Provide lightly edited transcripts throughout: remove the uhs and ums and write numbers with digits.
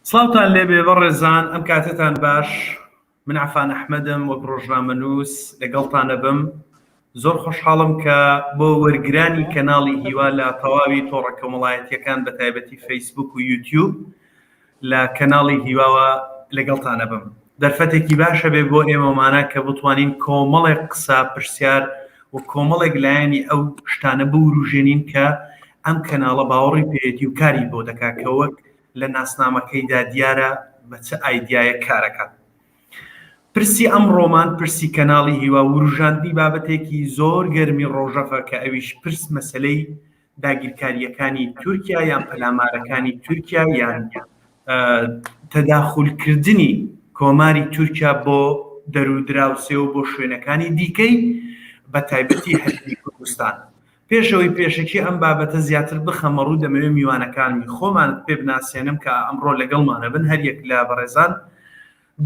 سڵاوتان لێبێ بەڕێزان ئەم کاتەتان باش من عەفان ئەحمەدم وەک ڕۆژنامەنووس لەگەڵتانەبم زۆر خۆشحاڵم کە بۆ وەرگرانی کەناڵی هیوا لە تەواوی تۆڕە کۆمەڵایەتیەکان بە تایبەتی فەیسبوک و یوتیوب لە کەناڵی هیواوە لەگەڵتانەبم دەرفەتێکی باشە بێ بۆ ئێمەمانە کە بتوانین کۆمەڵێک قسە پرسیار و کۆمەڵێک لایەنی ئەو شتانە بوروژێنین کە ئەم کەناڵە باوەڕی پێیەتی و کاری بۆ دەکات کە وەک لە ناسنامەکەیدا دیارە بە چ ئایدیایەک کارەکات. پرسی ئەمڕۆمان پرسی کەناڵی هیوا وروژاندنی بابەتێکی زۆر گەرمی ڕۆژەڤە کە ئەویش پرس مەسەلەی داگیرکارییەکانی تورکیا یان پەلامارەکانی تورکیا یان تەداخولکردنی کۆماری تورکیا بۆ دەرودراوسێ و بۆ شوێنەکانی دیکەی بە تایبەتی هەرێمی کوردستان. پێش ئەوەی پێشەکی ئەم بابەتە زیاتر بخەمە ڕوو دەمەوێت میوانەکانمی خۆمانت پێ بناسێنم کە ئەمڕۆ لەگەڵمانە بن هەریەک لە بەڕێزان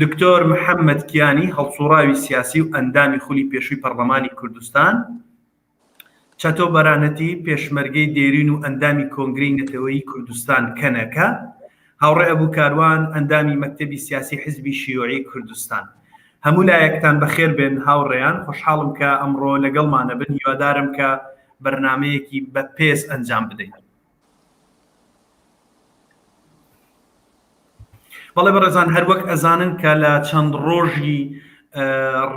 دکتۆر محەممەد کیانی هەڵسوڕاوی سیاسی و ئەندامی خولی پێشووی پەڕلەمانی کوردستان، چەتۆ بەرانەتی پێشمەرگەی دێرین و ئەندامی کۆنگرەی نەتەوەیی کوردستان کەنەکە، هاوڕێ ئەبو کاروان ئەندامی مەکتەبی سیاسی حزبی شیوعی کوردستان. هەموو لایەکتان بەخێر بێن هاوڕێیان، خۆشحاڵم کە ئەمڕۆ لەگەڵمانە بن، هیوادارم کە بەرنامەیەکی بەپێز ئەنجام بدەین. بەڵێ بەڕێزان هەروەک ئەزانن کە لە چەند ڕۆژی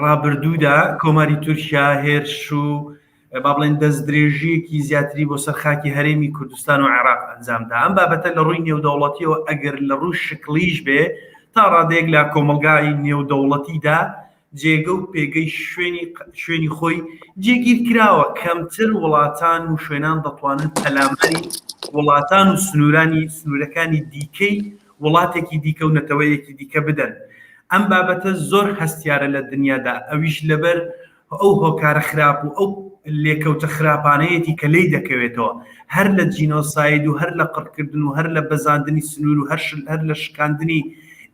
ڕابردوودا کۆماری تورکیا هێرش و با بڵێن دەستدرێژییەکی زیاتری بۆ سەر خاکی هەرێمی کوردستان و عێراق ئەنجامدا ئەم بابەتە لە ڕووی نێودەوڵەتیەوە ئەگەر لە ڕووی شکڵیش بێ تا ڕادەیەک لە کۆمەڵگای نێودەوڵەتیدا جێگە و پێگەی شوێنی شوێنی خۆی جێگیر کراوە کەمتر وڵاتان و شوێنان دەتوانن پەلاماری وڵاتان و سنوورانی سنوورەکانی دیکەی وڵاتێکی دیکە و نەتەوەیەکی دیکە بدەن ئەم بابەتە زۆر هەستیارە لە دنیادا ئەویش لەبەر ئەو هۆکارە خراپ و ئەو لێکەوتە خراپانەیەتی کە لێی دەکەوێتەوە هەر لە جینۆساید و هەر لە قڕکردن و هەر لە بەزاندنی سنوور و هەر لە شکاندنی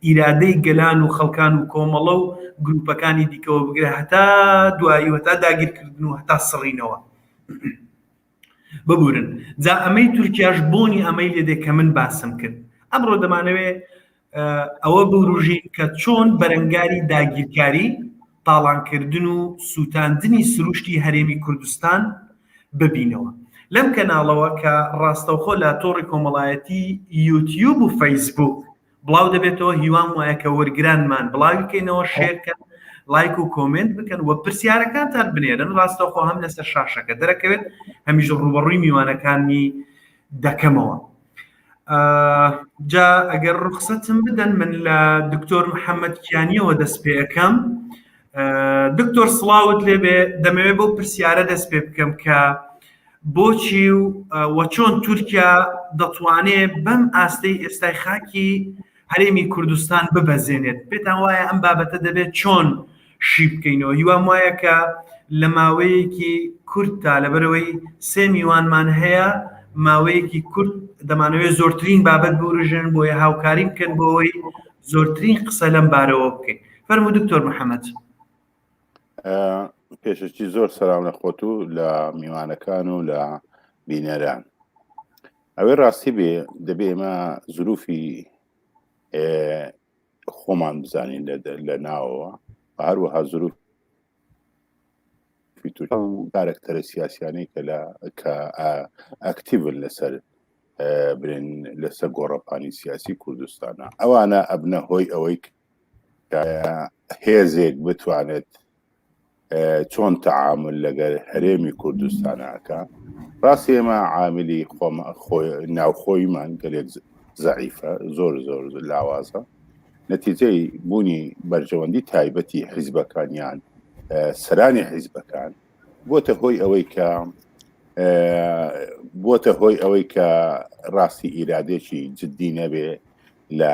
ئیرادەی گەلان و خەڵکان و کۆمەڵە و گروپەکانی دیکەوە بگرە هەتا دوایی و هەتا داگیرکردن و هەتا سڕینەوە. ببورن جا ئەمەی تورکیاش بۆنی ئەمەی لێدێ کە من باسم کرد ئەمڕۆ دەمانەوێ ئەوە بوروژین کە چۆن بەرەنگاری داگیرکاری تاڵانکردن و سووتاندنی سروشتی هەرێمی کوردستان ببینەوە لەم کەناڵەوە کە ڕاستەوخۆ لە تۆڕی کۆمەڵایەتی یوتیوب و فەیسبوک بڵاو دەبێتەوە هیوام وایە کە وەرگرانمان بڵاوی کەینەوە share کەن لایک و comment بکەن و پرسیارەکانتان بنێرن ڕاستەوخۆ هەم لەسەر شاشەکە دەرەکەوێت هەمیش ڕوبەڕووی میوانەکانی دەکەمەوە جا ئەگەر ڕوخسەتم بدەن من لە دکتۆر محەممەد کیانیەوە دەست پێ ئەەکەم دکتۆر سڵاوت لێبێ دەمەوێت بۆ پرسیارە دەست پێ بکەم کە بۆچی و وە چۆن تورکیا دەتوانێ بەم ئاستەی ئێستای خاکی هەرێمی کوردستان ببەزێنێت؟ پێتان وایە ئەم بابەتە دەبێت چۆن شی بکەینەوە؟ هیوام وایە کە لە ماوەیەکی کورتدا لەبەرەوەی سێ میوانمان هەیە ماوەیەکی کورت دەمانەوێت زۆرترین بابەت بورژێن بۆیە هاوکاری بکەن بۆ ئەوەی زۆرترین قسە لەم بارەوە بکەین. فەرموو دکتۆر محەممەد. پێشەکی زۆر سەلام لە خۆت و لە میوانەکان و لە بینەران ئەوەی ڕاستی بێ دەبێ ئێمە زروفی خۆمان بزانین لە ناوەوە هەروەها زروف و کارەکتەرە سیاسیانەی کە لە کە ئەکتیڤن لەسەر برێن لەسەر گۆڕەپانی سیاسی کوردستانە ئەوانە ئەبنە هۆی ئەوەی هێزێک بتوانێت چۆن تەعامل لەگەر هەرێمی کوردستانەکە ڕاستی ئێمە عاملی خۆم ناوخۆیمان گەلێک زەعیفە زۆر زۆر لاوازە نەتیجەی بوونی بەرژەوەندی تایبەتی حیزبەکانیان سەرانی حیزبەکان بۆتە هۆی ئەوەی کە بۆتە هۆی ئەوەی کە ڕاستی ئیرادێکی جددی نەبێ لە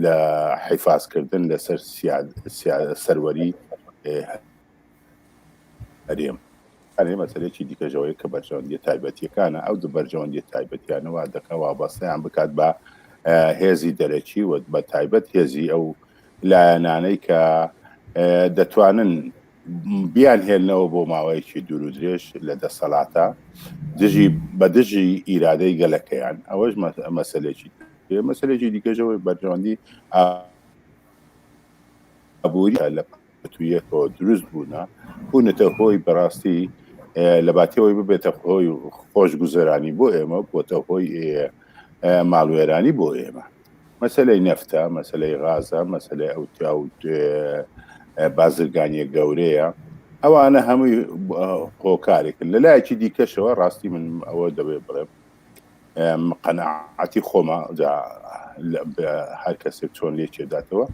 لە حیفازکردن لەسەر سەروەری هەرێم هەرێ مەسەلەیەکی دیکەشەوەی کە بەرژەوەندیە تایبەتیەکانە ئەو دوو بەرژەوەندیە تایبەتیانە وا دەکا وابەستەیان بکات بە هێزی دەرەکی و بە تایبەت هێزی ئەو لایەنانەی کە دەتوانن بیان هێلنەوە بۆ ماوەیەکی دوور و درێژ لە دەسەڵاتە دژی بە دژی ئیرادەی گەلەکەیان ئەوەش مەسەلێکی. مەسەلەیەکی دیکەشەوەی بەرژەوەندی ئابووری لە پەتویەکەوە دروست بوونە بوونەتە هۆی بەڕاستی لە باتیەوەی ببێتە هۆی خۆشگوزەرانی بۆ ئێمە بۆتە هۆی ماڵوێرانی بۆ ئێمە مەسلەی نەفتە مەسلەی غازە مەسلەی ئەو و بازرگانیە گەورەیە ئەوانە هەمووی هۆکارێکن لە لایەکی دیکەشەوە ڕاستی من ئەوە دەبێ بڵێم قەناعەتی خۆمە جا هەر کەسێک چۆن لێ چێداتەوە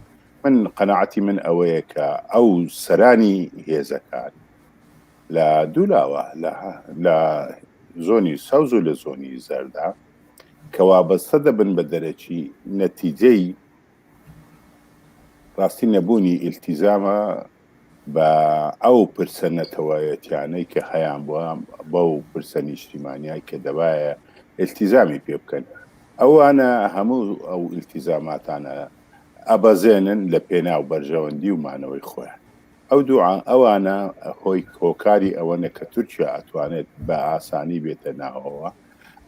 من قەناعەتی من ئەوەیە کە ئەو سەرانی هێزەکان لە دوولاوە لە زۆنی سەوز و لە زۆنی زەردا کە وابەستە دەبن بە دەرەکی نەتیجەی ڕاستی نەبوونی ئیلتیزامە بە ئەو پرسە نەتەوایەتیانەی کە هەیان بووە بەو پرسە نیشتیمانیای کە دەبایە ئیلتیزامی پێ بکەن ئەوانە هەموو ئەو ئیلتیزاماتانە ئەبەزێنن لە پێناو بەرژەوەندی و مانەوەی خۆیان ئەو دوعا ئەوانە هۆی هۆکاری ئەوەنە کە تورکیا ئەتوانێت بە ئاسانی بێتە ناوەوە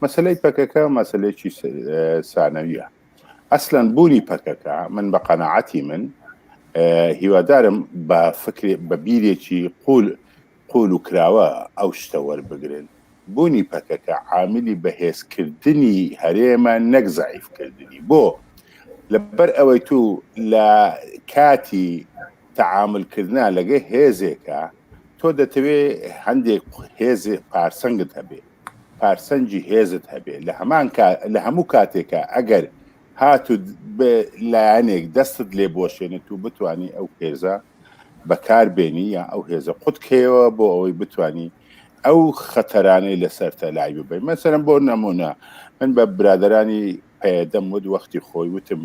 مەسلەی پەکەکە مەسلەیەکی سانەویە ئەسلەن بوونی پەکەکە من بە قەناعەتی من هیوادارم بە فکرێ بە بیرێکی قول قول و کراوە ئەو شتە وەربگرن بوونی پەکەکە عاملی بەهێزکردنی هەرێمە نەک زەعیفکردنی بۆ لەبەر ئەوەی تو لە کاتی تەعاملکردنا لەگە هێزێکە تۆ دەتەوێ هەندێک هێزێ پارسەنگت هەبێ پارسەنگی هێزت هەبێ لە هەمان لە هەموو کاتێکا ئەگەر هاتوو لایەنێک دەستت لێ بۆشێنێت و بتانی ئەو هێزە بەکار بێنی یا ئەو هێزە قوتکەیەوە بۆ ئەوەی بتانی ئەو خەتەرانەی لەسەر تەلای ببەی مەسەرم بۆ نەمونە من بە برادرانی پەیەدەم وت وەختی خۆی وتم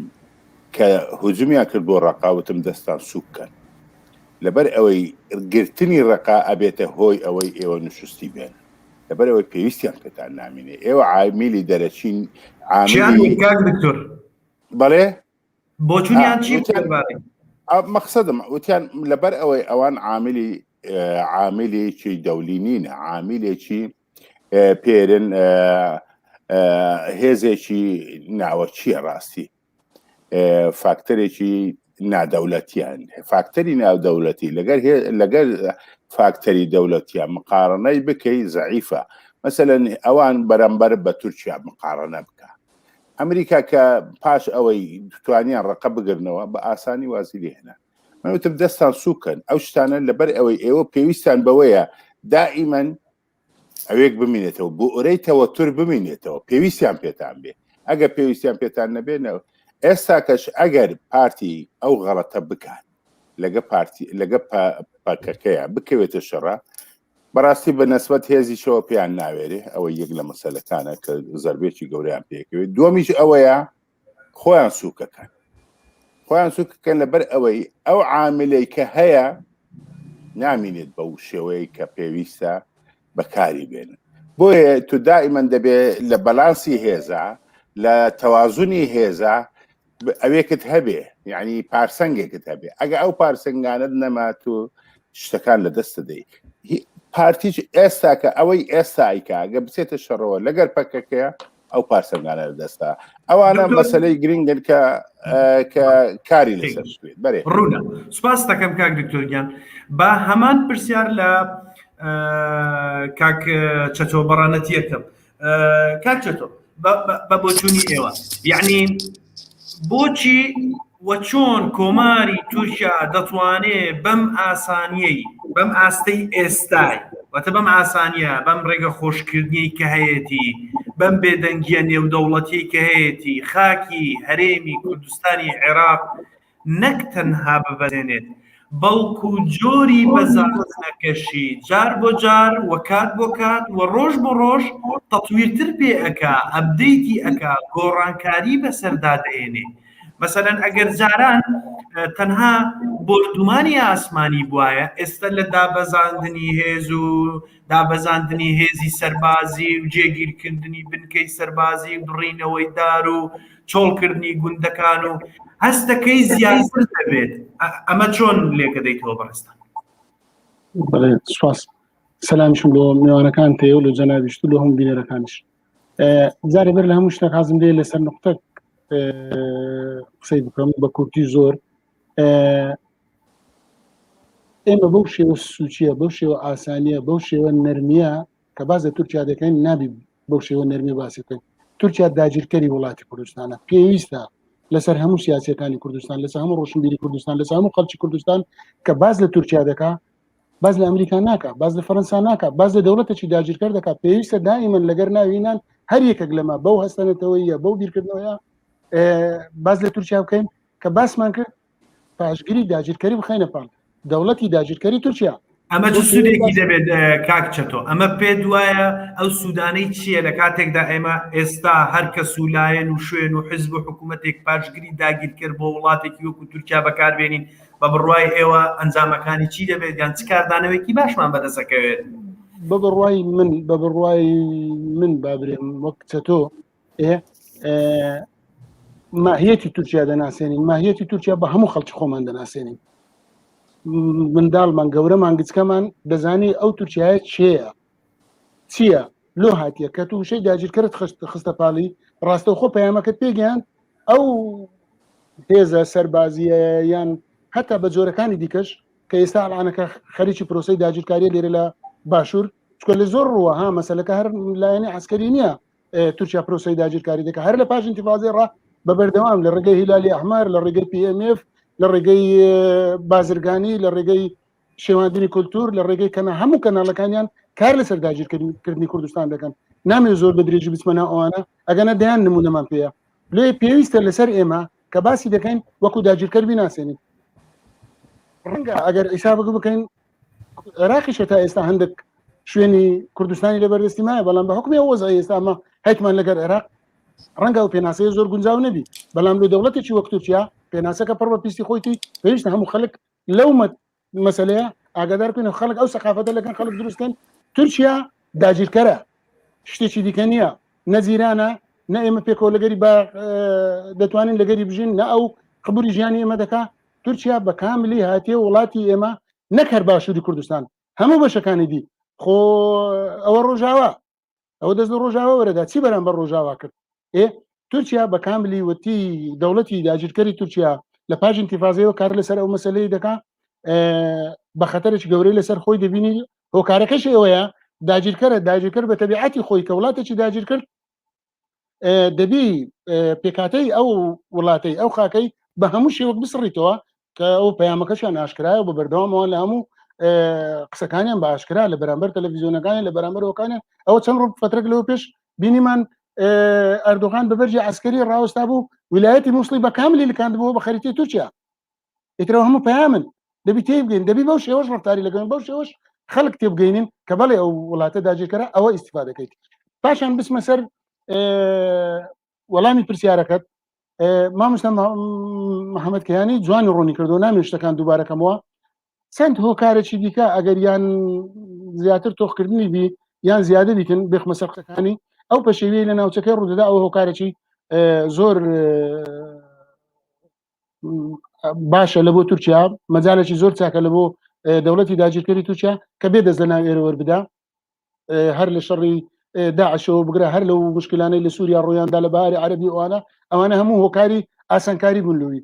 کە هجومیان کرد بۆ ڕقا وتم دەستان سوککەن لەبەر ئەوەی گرتنی ڕقا ئەبێتە هۆی ئەوەی ئێوە نشستی بێن لەبەرئەوەی پێویستیان پێتان نامینێ ئێوە عامیلی دەرەچین عامیلی کاک دکتۆر بەڵێ بۆچونیان چی مەقصدم وتیان لەبەر ئەوەی ئەوان عامیلی عامیلێکی دەولی نینە عامیلێکی پێرن هێزێکی ناوەچیە ڕاستی فاکتەرێکی نادەولەتیان فاکتەری ناودەولەتی لەگەر لەگەر فاکتەری دەولەتیان مقارنەی بکەی زعیفە مەسەلەن ئەوان بەرامبەر بە تورکیا مقارنە بکە ئەمریکا کە پاش ئەوەی توانیان ڕقە بگرنەوە بە ئاسانی وازی لێهێنا من وتم دەستان سوکەن ئەو شتانە لەبەر ئەوەی ئێوە پێویستان بەوەیە دائیمەن ئەوێک بمینێتەوە بۆ ئۆرەی تەوەتر بمینێتەوە پێویستیان پێتان بێ ئەگەر پێویستیان پێتان نەبێنەوە ئێستا کەش ئەگەر پارتی ئەو غەڵەتە بکات لەگە پارتی لەگە پەکەکەیە بکەوێتە شەڕە بەڕاستی بە نسبەت هێزیشەوە پێیان ناوێرێ ئەوە یەک لە مەسەلەکانە کە زەربێکی گەوریان پێکەوێت دووەمیش ئەوەیە خۆیان سوکەکەن خۆیان سوکەکەن لەبەر ئەوەی ئەو عاملەی کە هەیە نامینێت بەو شێوەیە کە پێویستە بەکاری بێنن بۆیە تو دائیمەن دەبێ لە بەلانسی هێزە لە تەوازنی هێزە ئەوێکت هەبێ یعنی پارسەنگێکت هەبێ ئەگە ئەو پارسەنگانت نەما تو شتەکان لە دەست دەی پارتیش ئێستا کە ئەوەی ئێستا ئایکا گە بچێتە شەڕەوە لەگەر پەکەکەیە ئەو پارسەنگانە لە دەستە ئەوانە مەسلەی گرنگن کە کە کاری لەسەر بکرێت بەرێ ڕوونە سپاس دەکەم کاک دکتۆر گیان با هەمان پرسیار لە کاک چەتۆ بەڕانەتیەکەم کاک چەتۆ بە بۆچوونی ئێوە یعنی بۆچی و چۆن کۆماری تورکیا دەتوانێ بەم ئاسانیەی بەم ئاستەی ئێستای واتە بەم ئاسانیە بەم ڕێگە خۆشکردنیەی کە هەیەتی بەم بێدەنگیە نێودەوڵەتیەی کە هەیەتی خاکی هەرێمی کوردستانی عێراق نەک تەنها ببەزێنێت بەڵکو جۆری بەزاندنەکەشی جار بۆ جار و کات بۆ کات و ڕۆژ بۆ ڕۆژ تەتویرتر پێ ئەکا، ئەپدەیتی ئەکا، گۆڕانکاری بەسەردا دەهێنێ. مەسەلەن ئەگەر جاران تەنها بۆردومانی ئاسمانی بوایە، ئێستا لە دابەزاندنی هێز و دابەزاندنی هێزی سەربازی و جێگیرکردنی بنکەی سەربازی و بڕینەوەی دار و چۆڵکردنی گوندەکان و هەستەکەی زیاتر دەبێت ئەمە چۆن لێکە دەیتەوە بەڕێزتان؟ بەڵێ سوپاس سەلامیشم لۆ میوانەکان تێ و لە جەنابیشت و لۆ هەموو بینەرەکانیش جارێ بەر لە هەموو شتێک حەزم لێ لەسەر نقطە. قسەی بکەم بە کورتی زۆر ئێمە بەو شێوە سوچیە بەو شێوە ئاسانیە بەو شێوە نەرمیە کە باز لە تورکیا دەکەین نابی بەو شێوە نەرمی باسی بکەین تورکیا داگیرکەری وڵاتی کوردستانە پێویستە لەسەر هەموو سیاسەکانی کوردستان لەسەر هەموو ڕۆشنبیری کوردستان لەسەر هەموو خەڵکی کوردستان کە باز لە تورکیا دەکا باز لە ئەمریکا ناکا باز لە فەرەنسا ناکا باز لە دەوڵەتێکی داگیرکەر دەکات پێویستە دائیمەن لەگەر ناوینان هەر یەکێک لەمە بەو هەستەنەتەوەیە بەو بیرکردنەوەیە باز لە تورکیا بکەین کە باسمان کرد پاشگری داگیرکەری بخەینە پاڵ دەوڵەتی داگیرکەری تورکیا. ئەمە چ سوودێکی دەبێت کاک چەتۆ؟ ئەمە پێت وایە ئەو سوودانەی چییە لە کاتێکدا ئێمە ئێستا هەر کەس و لایەن و شوێن و حزب و حکوومەتێک پاشگری داگیرکەر بۆ وڵاتێکی وەکو تورکیا بەکاربێنین بە بڕوای ئێوە ئەنجامەکانی چی دەبێت یان چ کاردانەوەیەکی باشمان بەدەستەکەوێت؟ بە بڕوای من بە بڕوای من بابرێم وەک چەتۆ ماهیەتی تورکیا دەناسێنین ماهیەتی تورکیا بە هەموو خەڵکی خۆمان دەناسێنین منداڵمان گەورەمان گچکەمان دەزانی ئەو تورکایە چێە چییە لۆ هاتیە کە تو وشەی داگیرکەرت خستە پاڵی ڕاستەوخۆ پەیامەکەت پێگەیان ئەو هێزە سەربازیە یان هەتا بە جۆرەکانی دیکەش کە ئێستا ئەلانەکە خەریکی پرۆسی داگیرکاریە لێرە لە باشوور چکە لە زۆر ڕووە ها مەسلەکە هەر لایەنی عسکەری نییە تورکیا پرۆسەی داگیرکاری دەکە هەر لە پاش انتفاضەی ڕا بە بەردەوام لە ڕێگەی هیلالی ئەحمەر لە ڕێگەی PMF لە ڕێگەی بازرگانی لە ڕێگەی شێواندنی کولتور لە ڕێگەی کەنا هەموو کەناڵەکانیان کار لەسەر داگیرکردنی کوردستان دەکەن نامێ زۆر بە درێژی بچمە ناو ئەوانە ئەگەنە دەیان نمونەمان پێیە لێ پێویستە لەسەر ئێمە کە باسی دەکەین وەکو داگیرکەر بیناسێنین ڕەنگە ئەگەر ئیسا بگو بکەین عێراقیشە تا ئێستا هەندێک شوێنی کوردستانی لە بەردەستی مایە بەڵام بە حکمی ئەو وەزعی ئێستا ئەمە هەیتمان لەگەر عێراق ڕەنگە ئەو پێناسەیە زۆر گونجاو نەبی بەڵام لە دەوڵەتێکی وەک تورکیا پێناسەکە پڕ بە پیستی خۆیتی پێویستە هەموو خەڵک لەو مەسەلەیە ئاگادار بکەین و خەڵک ئەو سەقافەتە لەگەن خەڵک دروستکەن تورکیا داگیرکەرە شتێکی دیکە نییە نەزیرانە نە ئێمە پێکەوە لەگەری بە دەتوانین لەگەری بژین نە ئەو قبوری ژیانی ئێمە دەکا تورکیا بە کاملی هاتیە وڵاتی ئێمە نەک هەر باشووری کوردستان هەموو بەشەکانی دی خۆ ئەوە ڕۆژاوا ئەوە دەست لە ڕۆژاوا وەرەدا چی بەرامبەر ڕۆژاوا کرد ئێ تورکیا بە کاملی وتی دەوڵەتی داگیرکەری تورکیا لە پاش انتفاضەوە کار لەسەر ئەو مەسلەی دەکا بە خەتەرێکی گەورەی لەسەر خۆی دەبینی هۆکارەکەش ئەوەیە داگیرکەرە داگیرکەر بە تەبیعەتی خۆی کە وڵاتێکی داگیر کرد دەبی پێکاتەی ئەو وڵاتەی ئەو خاکەی بە هەموو شێوەک بسڕیتەوە کە ئەو پەیامەکەشیان ئاشکرایە بە بەردەوامەوە لە هەموو قسەکانیان بە ئاشکرا لە بەرامبەر تەلەڤیزیۆنەکانی لە بەرامبەرەوەکانیان ئەوە چەند ڕۆژ فترەك لەوە پێش بینیمان ئەردۆغان بە بەرجی عسکەری ڕاوەستا بوو ویلایەتی مووسڵی بە کاملی لکاندبووە بە خەریتی تورکیا ئیترەوە هەموو پەیامن دەبی تێبگەین دەبی بەو شێوەش ڕفتاری لەگەن بەو شێوەش خەڵک تێبگەینین کە بەڵێ ئەو وڵاتە داگیرکەرە ئەوە ئیسیفادەکەیت پاشان بچمە سەر وەڵامی پرسیارەکەت مامۆستا محەممەد کەیانی جوانی ڕوونی کردو نامێ شتەکان دووبارەکەمەوە چەند هۆکارێکی دیکە ئەگەر یان زیاتر تۆخکردنی بی یان زیادە بیتن بخمە سەر قسەکانی ئەو پەشێوی لە ناوچەکەی ڕوودەدا ئەو هۆکارێکی زۆر باشە لە بۆ تورکیا مەجالێکی زۆر چاکە لە بۆ دەوڵەتی داگیرکەری تورکیا کە بێ دەست لە ناو ئێرە وەربدا هەر لە شەڕی داعشەوە بگرە هەر لەو مشکلانەی لە سووریا ڕوویاندا لە بەهاری عەربی ئەوانە ئەوانە هەموو هۆکاری ئاسانکاری بوون لەوی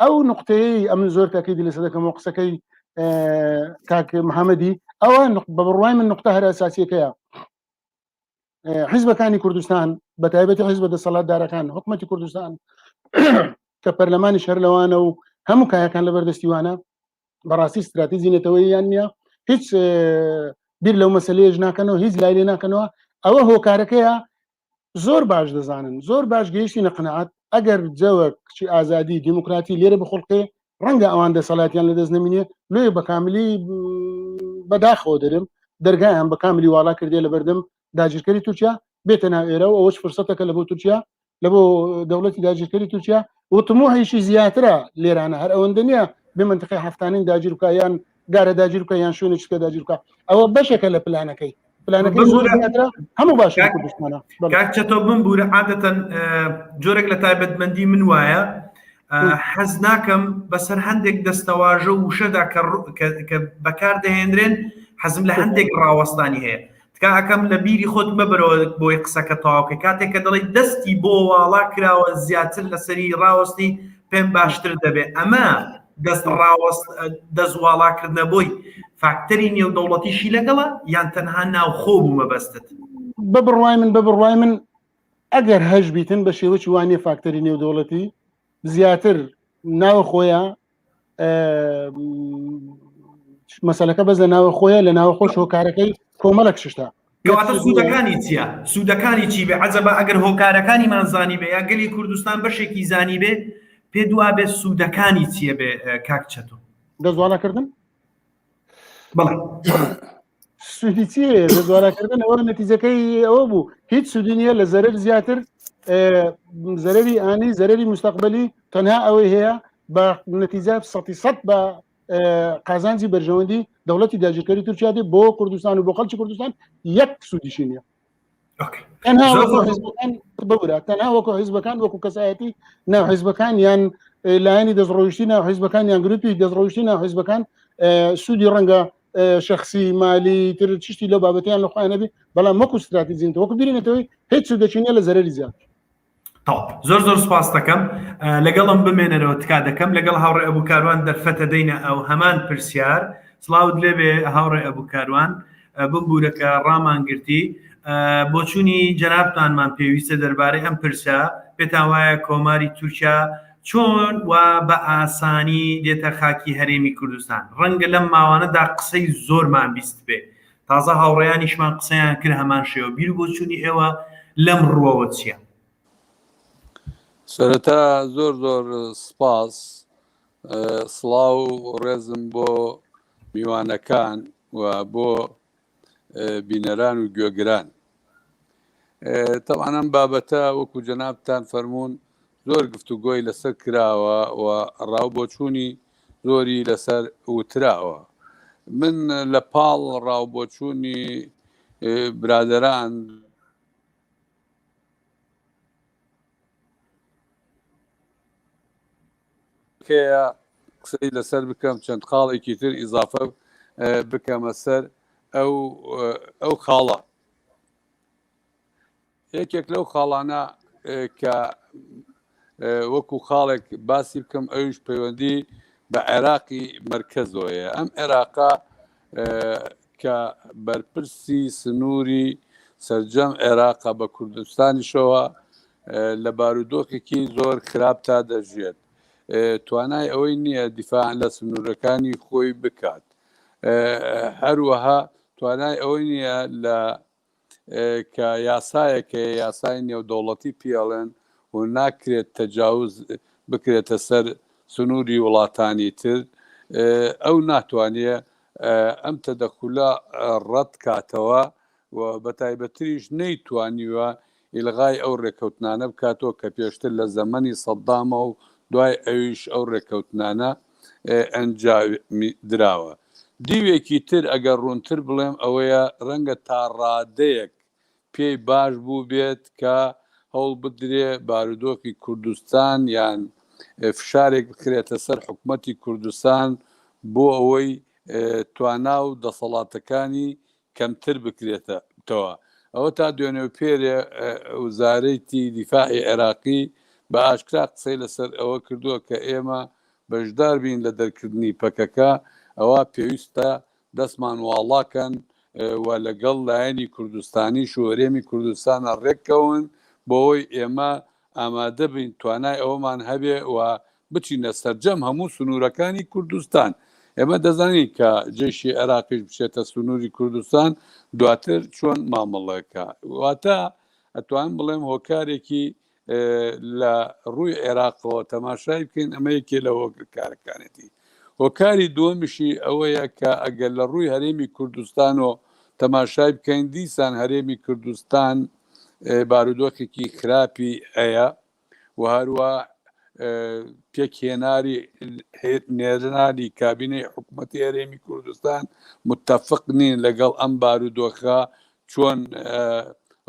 ئەو نقطەیە ئەمن زۆر تاکیدی لەسەر دەکەمەوە قسەکەی کاک محەممەدی ئەوە بە بڕوای من نقطە هەرە ئەساسیەکەیە حیزبەکانی کوردستان بە تایبەتی حیزبە دەسەڵاتدارەکان حکومەتی کوردستان کە پەرلەمانی شەر لەوانە و هەموو کایەکان لە بەردەستیوانە بەڕاستی استراتیزی نەتەوەیان نییە هیچ بیر لەو مەسلەیەش ناکەنەوە هیچ لای لێ ناکەنەوە ئەوە هۆکارەکەیە زۆر باش دەزانن زۆر باش گەیشتینە قەناعەت ئەگەر جەوە کچی ئازادی دیموکراتی لێرە بخڵقێ ڕەنگە ئەوان دەسەڵاتیان لە دەست نەمینێ لۆیە بە کاملی بەداخەوە دەرم دەرگایان بە کاملی واڵا کردێ لە بەردەم داگیرکەری تورکیا بێتە ناو ئێرە و ئەوەش فرسەتەکە لە بۆ تورکیا لە بۆ دەوڵەتی داگیرکەری تورکیا و طموحیشی زیاترە لێرانە هەر ئەوەندە نییە بێ منتقەی هەفتانین داگیر بکە یان گارە داگیر بکە یان شوێنێکی کە داگیر بکە ئەوە بەشێکە لە پلانەکەی پلانەکەی زۆر زیاترە هەموو باشووری کوردستانە. بەڵێ. کاک چەتۆ بمبوورە عادەتەن جۆرێک لە تایبەتمەندی من وایە حەز ناکەم بەسەر هەندێک دەستەواژە و وشەدا کە بەکار دەهێنرێن حەزم لە هەندێک ڕاوەستانی هەیە. تکا ئەکەم لە بیری خۆت مەبەرەوە بۆی قسەکە تەواوکەی کاتێک کە دەڵێی دەستی بۆ واڵا کراوە زیاتر لەسەری ڕاوەستی پێم باشتر دەبێت ئەمە دەست ڕاوەست دەست واڵاکردنە بۆی فاکتەری نێودەوڵەتیشی لەگەڵە یان تەنها ناوخۆ بوو مەبەستت؟ بە بڕوای من بە بڕوای من ئەگەر هەش بیتن بە شێوەی وانە فاکتەری نێودەوڵەتی زیاتر ناوخۆیە مەسەلەکە بەس لە ناوە خۆیە لە ناوە خۆش هۆکارەکەی کۆمەڵک شتە کەواتە سوودەکانی چییە؟ سوودەکانی چی بێ؟ عەجەبا ئەگەر هۆکارەکانیمان زانی بێ یا گەلی کوردستان بەشێکی زانی بێ پێ دوا بێ سوودەکانی چییە بێ کاک چەتۆ؟ دەستواڵاکردن؟ بەڵێ سوودی چییە دەستواڵاکردن ئەوە نەتیجەکەی ئەوە بوو هیچ سوودی نییە لە زەرەر زیاتر زەرەری ئانی زەرەری مستەقبلی تەنها ئەوەی هەیە بە نەتیجە سەتی سەد بە قازانجی بەرژەوەندی دەوڵەتی داگیرکەری تورکیا دێ بۆ کوردستان و بۆ خەڵکی کوردستان یەک سوودیشی نییە تەنها وەکو حیزبەکان ببورە تەنها وەکو حیزبەکان وەکو کەسایەتی ناو حیزبەکان یان لایەنی دەستڕۆیشتی ناو حیزبەکان یان گروپی دەستڕۆیشتی ناو حیزبەکان سوودی ڕەنگە شخصی مالی تر چشتی لەو بابەتیان لە خۆیان نەبی بەڵام وەکو استراتیژی وەکو بیرینەتەوەی هیچ سوودێکی نییە لە زەرەری زیاتر تەواو زۆر زۆر سپاس دەکەم لەگەڵم بمێنەرەوە تکا دەکەم لەگەڵ هاوڕێ ئەبوو کاروان دەرفەتە دەینە ئەو هەمان پرسیار سڵاوت لێبێ هاوڕێ ئەبوو کاروان بمبوورە کە ڕامان گرتی بۆچوونی جەنابتانمان پێویستە دەربارەی ئەم پرسە پێتان وایە کۆماری تورکیا چۆن و بە ئاسانی دێتە خاکی هەرێمی کوردستان ڕەنگە لەم ماوانەدا قسەی زۆرمان بیست بێ تازە هاوڕێیانیشمان قسەیان کرد هەمان شێوە بیر و بۆچوونی ئێوە لەم ڕووەوە چییە؟ سەرەتا زۆر زۆر سپاس سڵاو و ڕێزم بۆ میوانەکان و بۆ بینەران و گوێگران تەوان ئەم بابەتە وەکو جەنابتان فەرمونون زۆر گفتوگۆی لەسەر کراوە و ڕاو بۆچوونی زۆری لەسەر وتراوە. من لە پاڵ ڕاوبۆچوونی برادەران کەیە قسەی لەسەر بکەم چەند خاڵێکی تر ئیزافە بکەمە سەر ئەو ئەو خاڵە. یەکێک لەو خاڵانە کە وەکو خاڵێک باسی بکەم ئەویش پەیوەندی بە عێراقی مەرکەزەوەیە ئەم عێراقا کە بەرپرسی سنووری سرجەم عێراقا بە کوردستانیشەوە لە بارودۆخێکی زۆر خراپ تا دەژێت توانای ئەوەی نییە دیفاع لە سنوورەکانی خۆی بکات هەروەها توانای ئەوەی نییە لە کە یاسایەک هەیە یاسای نێودەوڵەتی پێڵێن و ناکرێت تەجاوز بکرێتە سەر سنووری وڵاتانی تر ئەو ناتوانێ ئەم تەدەخولە ڕەت کاتەوە و بە تایبەتریش نەیتوانیوە ئیلغای ئەو ڕێککەوتنانە بکاتەوە کە پێشتر لە زەمەنی سەدامە و دوای ئەویش ئەو ڕێککەوتنانە ئەنجامی دراوە. دیوێکی تر ئەگەر ڕوونتر بڵێم ئەوەیە ڕەنگە تا ڕادەیەک پێی باش بووبێت کە هەوڵ بدرێ بارودۆخی کوردستان یان فشارێک بخرێتە سەر حکومەتی کوردستان بۆ ئەوەی توانا و دەسەڵاتەکانی کەمتر بکرێتەوە. ئەوە تا دوێنێ و پێرێ وزارەتی دیفاعی عێراقی بە ئاشکرا قسەی لەسەر ئەوە کردووە کە ئێمە بەشدار بین لە دەرکردنی پەکەکە، ئەوا پێویستە دەستمان واڵا کەن و لەگەڵ لایەنی کوردستانیش و هەرێمی کوردستانا ڕێککەون بۆوەی ئێمە ئامادە بین توانای ئەوەمان هەبێ و بچینە سەرجەم هەموو سنوورەکانی کوردستان. ئێمە دەزانین کە جەیشی عێراقیش بچێتە سنووری کوردستان دواتر چۆن مامەڵەکە. واتە ئەتوانم بڵێم هۆکارێکی لە ڕووی عێراقەوە تەماشای بکەین ئەمە یەکێ لە هۆکارەکانێتی. هۆکاری دووەمیشی ئەوەیە کە ئەگەر لە ڕووی هەرێمی کوردستان و تەماشای بکەین دیسان هەرێمی کوردستان بارودۆخێکی خراپی هەیە و هەروە پێکهێناری نێرنانی کابینەی حکوومەتی هەرێمی کوردستان متفق نین لەگەڵ ئەم بارودۆخە چۆن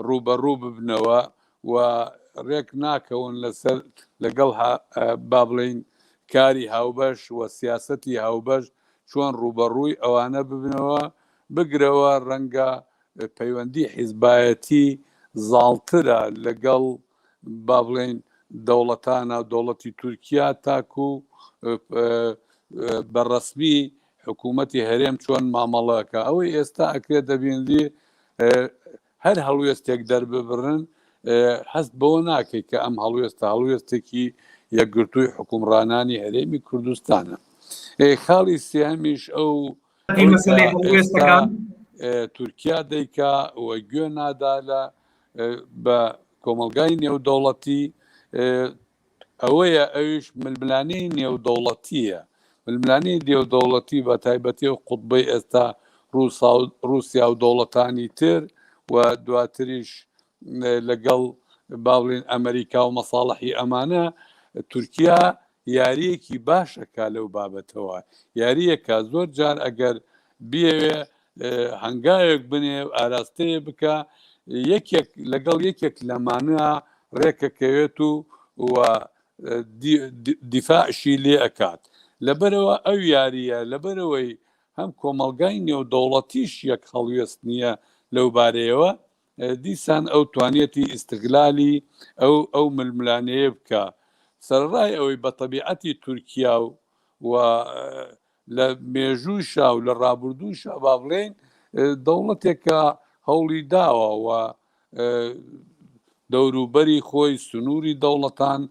ڕوبەڕوو ببنەوە و ڕێک ناکەون لەسەر لەگەڵ با بڵین کاری هاوبەش و سیاستی هاوبەش چۆن ڕوبەڕووی ئەوانە ببنەوە بگرەوە ڕەنگە پەیوەندی حیزبایەتی زاڵترە لەگەڵ با بڵێین دەوڵەتانە و دەوڵەتی تورکیا تاکو بە ڕەسمی حکوومەتی هەرێم چۆن مامەڵەکە ئەوەی ئێستا ئەکرێت دەبینری هەر هەڵوێستێک دەرببڕن هەست بەوە ناکەی کە ئەم هەڵوێستە هەڵوێستێکی یەکگرتووی حکومڕانانی هەرێمی کوردستانە. خاڵی سێهەمیش ئەو تورکیا دەیکا و گوێ نادا لە بە کۆمەڵگای نێودەوڵەتی ئەوەیە ئەویش ململانێی نێودەوڵەتییە. ململانێی نێودەوڵەتی بە تایبەتی ئەو قوتبەی ئێستا ڕووسیا و دەوڵەتانی تر و دواتریش لەگەڵ با بڵێین ئەمریکا و مەساڵحی ئەمانە تورکیا یاریەکی باشەکە لەو بابەتەوە یاریەکە زۆر جار ئەگەر بیەوێ هەنگاوێک بنێ و ئاراستەیە بکە یەکێک لەگەڵ یەکێک لەمانە ڕێکەکەوێت و و دیفاعشی لێ ئەکات لەبەرەوە ئەو یاریە لەبەرەوەی هەم کۆمەڵگای نێودەوڵەتیش یەک هەڵوێست نییە لەو بارەیەوە دیسان ئەو توانیەتی ئیستغلالی ئەو ئەو ململانێیە بکا سەرەڕای ئەوەی بە تەبیعەتی تورکیا و و لە مێژووشا و لە ڕابردووشا با بڵێین دەوڵەتێکە هەوڵی داوە و دەوروبەری خۆی سنووری دەوڵەتان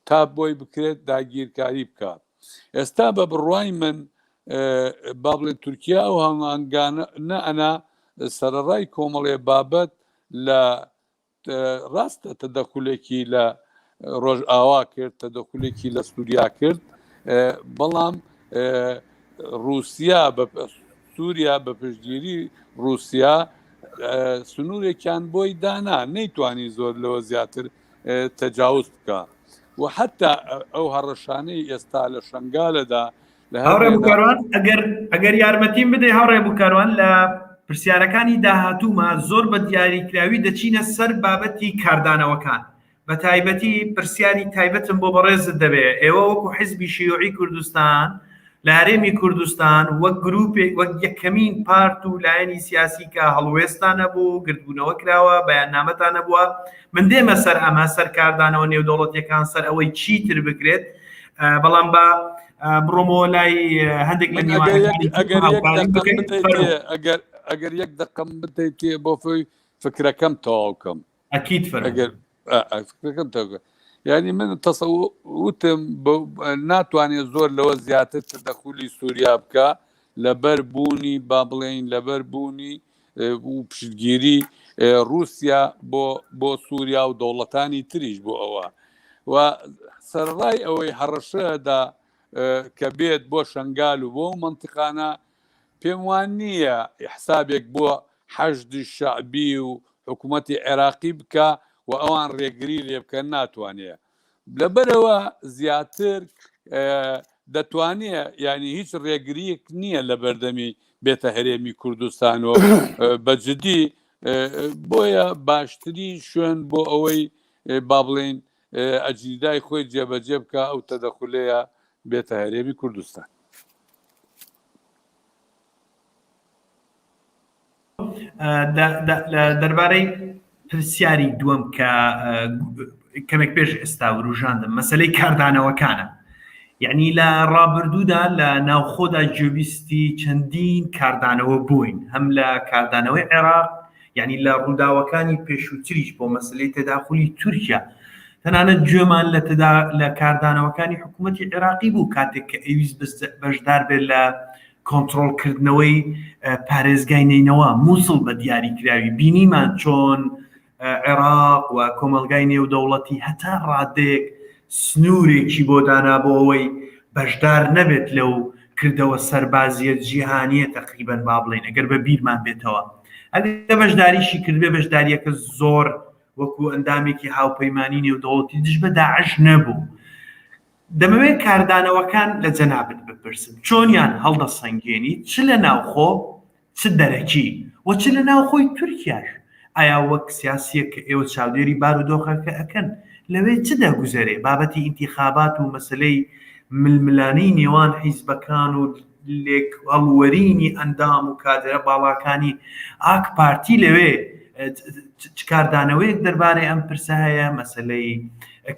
تا بۆی بکرێت داگیرکاری بکات ئێستا بە بڕوای من با بڵێن تورکیا ئەو هەمانگانە نە ئەنا سەرەڕای کۆمەڵێ بابەت لە ڕاستە تەدەخولێکی لە ڕۆژئاوا کرد تەدەخولێکی لە سووریا کرد بەڵام رووسیا بە سووریا بە پشتگیری رووسیا سنوورێکیان بۆی دانا نەیتوانی زۆر لەوە زیاتر تەجاوز بکە و حتا ئەو هەڕەشانەی ئێستا لە شنگالەدا هاوڕێ بوکاروان ئەگەر ئەگەر یارمەتیم بدەی هاوڕێ بوکاروان لە پرسیارەکانی داهاتوومە زۆر بە دیاریکراوی دەچینە سەر بابەتی کاردانەوەکان بە تایبەتی پرسیاری تایبەتم بۆ بەڕێزت دەبێ ئێوە وەکو حزبی شیوعی کوردستان لە هەرێمی کوردستان وەک گروپێک وەک یەکەمین پارت و لایەنی سیاسی کە هەڵوێستان هەبوو گردبوونەوە کراوە بەیاننامەتان هەبووە من دێمە سەر ئەمە سەر کاردانەوە نێودەوڵەتیەکان سەر ئەوەی چیتر بکرێت بەڵام بە بڕۆمەوە لای هەندێک لە ئەگەر ئەگەر یەک دقم بدەیتێ بۆ فۆی فکرەکەم تەواوکەم ئەکید ئەگەر فکرەکەم تەواو یعنی من تەسەوتم ناتوانێت زۆر لەوە زیاتر تەدەخولی سووریا بکە لەبەر بوونی با بڵێین لەبەر بوونی و پشتگیری رووسیا بۆ بۆ سووریا و دەوڵەتانی تریش بۆ ئەوە و سەرڕای ئەوەی هەڕەشەدا کە بێت بۆ شنگال و بۆ منتیقانە پێم وان نییە حسابێک بۆ حەشدی شەعبی و حکوومەتی عێراقی بکە و ئەوان ڕێگری لێ بکەن ناتوانێت لەبەرئەوە زیاتر دەتوانێ یعنی هیچ ڕێگریەک نییە لە بەردەمی بێتە هەرێمی کوردستان و بە جدی بۆیە باشترین شوێن بۆ ئەوەی با بڵێین ئەجیدای خۆی جێبەجێ بکە ئەو تەدەخولەیە بێتە هەرێمی کوردستان. دەربارەی پرسیاری دووەم کە کەمێک پێش ئێستا وروژاندم مەسلەی کاردانەوەکانە یعنی لە ڕابردوودا لە ناوخۆدا گوێبیستی چەندین کاردانەوە بووین هەم لە کاردانەوەی عێراق یعنی لە ڕووداوەکانی پێشووتریش بۆ مەسلەی تەداخلی تورکیا تەنانەت گوێمان لە تەدا لە کاردانەوەکانی حکوومەتی عێراقی بوو کاتێک کە ئەویست بەشدار بێت لە کۆنترۆڵکردنەوەی پارێزگای نەینەوا، موسڵ بە دیاریکراوی، بینیمان چۆن عێراق و کۆمەڵگای نێودەوڵەتی هەتا ڕادەیەک سنوورێکی بۆ دانا بۆ ئەوەی بەشدار نەبێت لەو کردەوە سەربازییە جیهانییە تەقریبەن با بڵێین ئەگەر بە بیرمان بێتەوە ئەگەر بەشداریشی کردبێ بەشدارییەکە زۆر وەکو ئەندامێکی هاوپەیمانی نێودەوڵەتی دژ بە داعش نەبوو. دەمەوێت کاردانەوەکان لە جەنابت بپرسم، چۆنیان هەڵدەسەنگێنیت چ لە ناوخۆ چ دەرەکی و چ لە ناوخۆی تورکیاش، ئایا وەک سیاسییەک کە ئێوە چاودێری بارودۆخەکە ئەکەن لەوێ چ دەگوزەرێ، بابەتی ئینتیخابات و مەسەلەی ململانێی نێوان حیزبەکان و. لێک هەڵوەرینی ئەندام و کادرە باڵاکانی ئاک پارتی لەوێ چ کاردانەوەیەک دەربارەی ئەم پرسە هەیە مەسلەی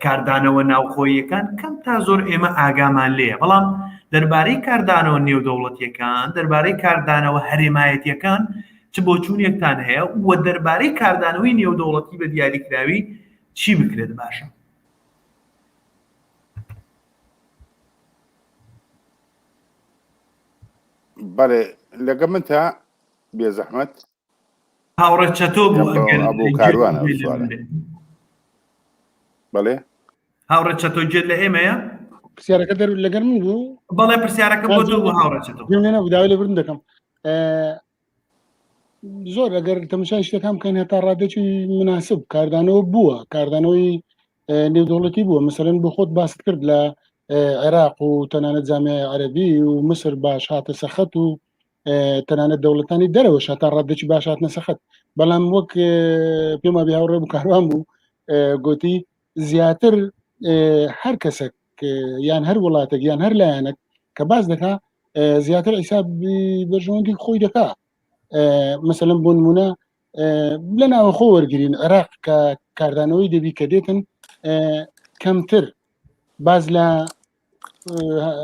کاردانەوە ناوخۆییەکان کەم تا زۆر ئێمە ئاگامان لێیە بەڵام دەربارەی کاردانەوە نێودەوڵەتیەکان دەربارەی کاردانەوە هەرێمایەتیەکان چ بۆچوونێکتان هەیە و دەربارەی کاردانەوەی نێودەوڵەتی بە دیاریکراوی چی بکرێت باشە؟ بەڵێ لەگە من تا بێزەحمەت هاوڕێ چەتۆ بوو ئەگەر ئەبوو کاروانە ئەو سوالە. بەڵێ هاوڕێ چەتۆ گوێت لە ئێمەیە؟ پرسیارەکە دەر لەگەر من بوو بەڵێ پرسیارەکە بۆ تۆ بوو هاوڕێ چەتۆ گوێم لێ نەبوو داوای لێبوردن دەکەم زۆر ئەگەر تەماشای شتەکان بکەین هەتا ڕادێکی مناسب کاردانەوە بووە کاردانەوەی نێودەوڵەتی بووە مەسەلەن بۆ خۆت باست کرد لە عێراق و تەنانەت جامیای عەربی و مسر باش هاتە سەخەت و تەنانەت دەوڵەتانی دەرەوەش هەتا ڕادێکی باش هاتنە سەخەت بەڵام وەک پێم وابێ هاوڕێ بوو کاروان بوو گوتی زیاتر هەر کەسێک یان هەر وڵاتێک یان هەر لایەنێک کە باس دەکا زیاتر حیساب بەرژەوەندی خۆی دەکا مەسەلەن بۆ نمونە لە ناوەخۆ وەرگین عێراق کە کاردانەوەی دەبی کە دێتن کەمتر باز لە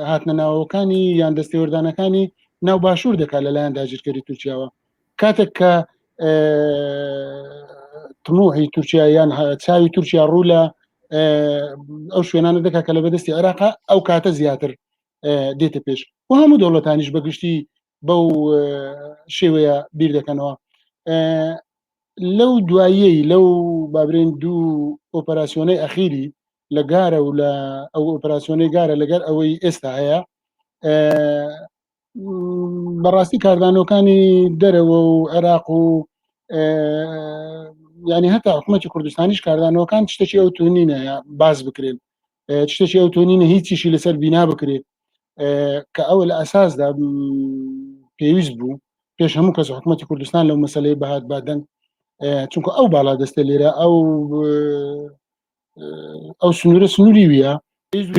هاتنە ناوەکانی یان دەستێوەردانەکانی ناو باشوور دەکات لەلایەن داگیرکەری تورکیاوە کاتێک کە تموحی تورکیا یان چاوی تورکیا ڕوو لە ئەو شوێنانە دەکات کە لە بەدەستی عێراق ئەو کاتە زیاتر دێتە پێش و هەموو دەوڵەتانیش بەگشتی بەو شێوەیە بیر دەکەنەوە لەو دواییەی لەو بابرێن دوو ئۆپەراسیۆنەی ئەخیری لە گارە و لە ئەو ئۆپەراسیۆنەی گارە لەگەر ئەوەی ئێستا هەیە بەڕاستی کاردانەوەکانی دەرەوە و عێراق و ینی هەتا حکوومەتی کوردستانیش کاردانەوەکان شتێکی ئەو تونینە باز بکرێن شتێکی ئەو تونینە هیچیشی لەسەر بینا بکرێت کە ئەوە لە ئەساسدا پێویست بوو پێش هەموو کەس حکوومەتی کوردستان لەو مەسلەی بەهات بادەنگ چونکە ئەو باڵا دەستە لێرە ئەو ئەو سنوورە سنووری ویە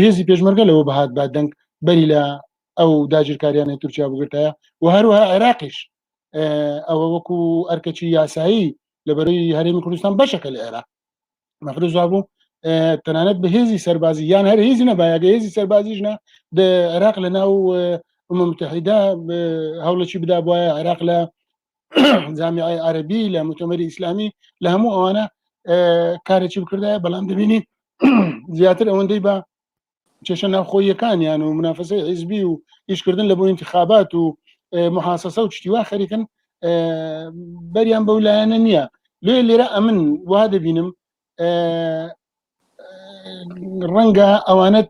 هێزی پێشمەرگە لەوە بەهات بادەنگ بەری لە ئەو داگیرکاریانەی تورکیا بگرتایە و هەروەها عێراقیش ئەوە وەکو ئەرکەکی یاسایی لە بەرەی هەرێمی کوردستان بەشەکە لە عێراق مەفروز وابوو تەنانەت بە هێزی سەربازی یان هەر هێزی نەبایەگە هێزی سەربازیش نا عێراق لە ناو ئومە متحیدە هەوڵێکی بدا بواە عێراق لە جامیعی عەربی لە متەمەری ئیسلامی لە هەموو ئەوانە کارێکی بکردایە بەڵام دەبینی زیاتر ئەوەندەی بە کێشە ناوخۆییەکانیان و منافەسەی حیزبی و ئیشکردن لە بۆ ئینتخابات و محاسەسە و شتی وا خەریکن بەریان بەو لایەنە نییە لێ لێرە ئەمن وا دەبینم ڕەنگە ئەوانە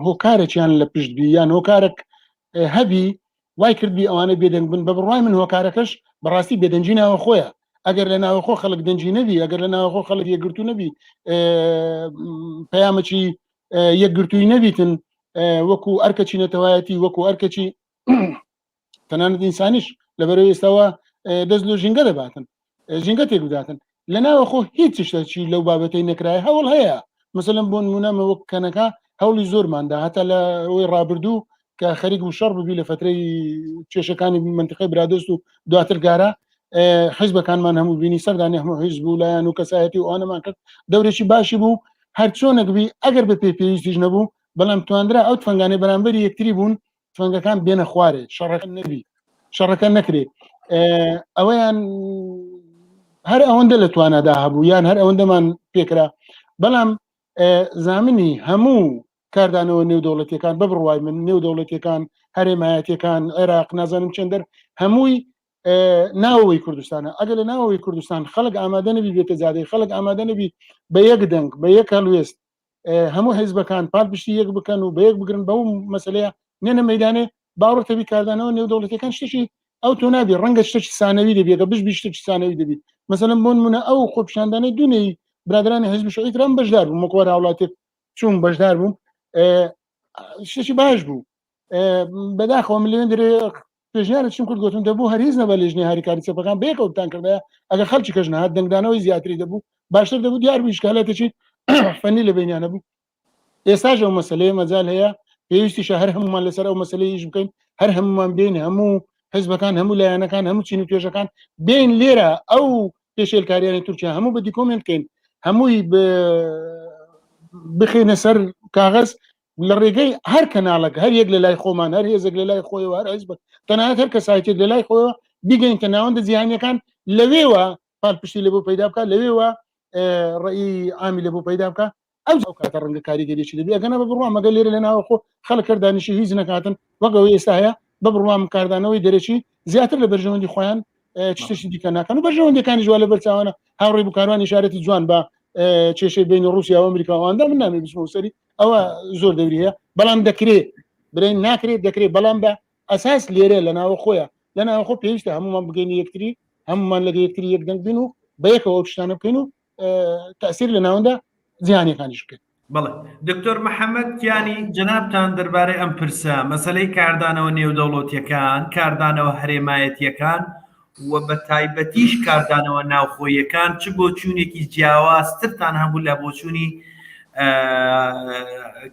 هۆکارێکیان لە پشت بی یان هۆکارێک هەبی وای کردبی ئەوانە بێدەنگ بن بە بڕوای من هۆکارەکەش بەڕاستی بێدەنگی ناوەخۆیە ئەگەر لە ناوەخۆ خەڵک دەنگی نەبی ئەگەر لە ناوەخۆ خەڵک یەکگرتو نەبی پەیامەکی یەکگرتووی نەبیتن وەکو ئەرکەچی نەتەوایەتی وەکو ئەرکەچی تەنانەت ئینسانیش لەبەرەوەی ئێستاوە دەست لۆ ژینگە دەباتن ژینگە تێک بداتن لە ناوەخۆ هیچ شتێکی لەو بابەتەی نەکرای هەوڵ هەیە مثلەن بۆ نمونەمە وەک کەنەکە هەوڵی زۆرماندا هەتا لە ئەوەی ڕابردوو کە خەریک و شەڕ ببی لە فترەی کێشەکانی منتیقی برادۆست و دواتر گارە حیزبەکانمان هەموو بینی سەردانی هەموو حیزب و لایەن و کەسایەتی و ئەوانەمان کرد دەورێکی باشی بوو هەرچۆنێک بی ئەگەر بە پێ پێویستیش نەبوو بەڵام تواندرا ئەو تفەنگانەی بەرامبەری یەکتری بوون تفەنگەکان بێنە خوارێ شەڕەکە نەبی شەڕەکە نەکرێ ئەوەیان هەر ئەوەندە لە توانادا هەبوو یان هەر ئەوەندەمان پێکرا بەڵام زامنی هەموو کاردانەوە نێودەوڵەتیەکان بە بڕوای من نێودەوڵەتیەکان هەرێمایەتەکان عێراق نازانم چێندەر هەمووی ناوەوەی کوردستانە ئەگەر لە ناوەوەی کوردستان خەڵک ئامادە نەبی بێتە زادەی خەڵک ئامادە نەبی بە یەک دەنگ بە یەک هەڵوێست هەموو حیزبەکان پاڵپشتی یەک بکەن و بە یەک بگرن بەو مەسلەیە نێنە مەدانێ باوەڕتەبی کاردانەوە نێودەوڵەتەکان شتێکی ئەو تۆ نابی ڕەنگە شتێکی سانەوی دەبی ئەگە بشبی شتێکی سانەوی دەبی مەسەلەن بۆ نمونە ئەو خۆپیشاندانەی دوێنێی برادرانی حیزبی شوعی کرام بەشدار بووم وەکو هەر هاوڵاتیەک چووم بەشدار بووم شتێکی باش بوو بەداخەوە من لەوێن درێ پێشنیارە چیم کرد گوتم دەبوو هەر هیچ نەبە لیژنەی هاریکاری چەپەکان بەیەکەوە بتان کردایە ئەگەر خەڵکی کەش نەهات دەنگدانەوەی زیاتری دەبوو باشتر دەبوو دیار بوو ئیشکالاتێکی فەنی لە بینیانە بوو ئێستاش ئەو مەسلەیە مەجال هەیە پێویستیشە هەر هەمومان لەسەر ئەو مەسلەی ئیش بکەین هەر هەمومان بین هەموو حزبەکان هەموو لایەنەکان هەموو چین و توێژەکان بین لێرە ئەو پێشێلکاریانی تورکیا هەموو بە دیکۆمنت بکەین هەمووی بخینە سەر کاغەز لە ڕێگەی هەر کەناڵێک هەر یەک لە لای خۆمان هەر هێزێک لە لای خۆیەوە هەر حزب تەنانەت هەر کەسایەتێک لە لای خۆیەوە بیگەینتە ناوەندە جیهانیەکان لەوێوە پاڵپشتی لە بۆ پەیدا بکات لەوێوە ڕێی عامی لە بۆ پەیدا بکە ئەو ئەو کاتە ڕەنگە کاریگەریی دەبێ ئەگەنە بە بڕوام مەگەر لێرە لە ناوەخۆ خەڵک هەر دانیشی هیچ نەکاتن وەک ئەوەی ئێستا هەیە بە بڕوام کاردانەوەی دەرەکی زیاتر لە بەرژەوەندی خۆیان شتێکی دیکە ناکەن و بەرژەوەندەکانی جوان لە بەرچاوانە هاوڕێ بکاروان ئشارەتی جوان بە کێشەی بین رووسیا و ئەمریکا ئەواندا من نامێ بچمەوە سەری ئەوە زۆر دەوری هەیە بەڵام دەکرێ برێن ناکرێت دەکرێت بەڵام بە ئەساس لێرە لە ناوە خۆیە لە ناوەخۆ پێویستە هەمومان بگەین یەکتری هەمومان لەگە یەکتری یەک دەنگ بین و بەیەکەوە ئەو شتانە بکەین و تەسیر لە ناوەندە جیهانیەکانیش بکەین. بەڵێ دکتۆر محەممەد کیانی جەنابتان دەربارەی ئەم پرسە مەسەلەی کاردانەوە نێودەوڵەتیەکان کاردانەوە هەرێمایەتیەکان و بە تایبەتیش کاردانەوە ناوخۆیەکان چ بۆچوونێکی جیاوازترتان هەبوو لە بۆچوونی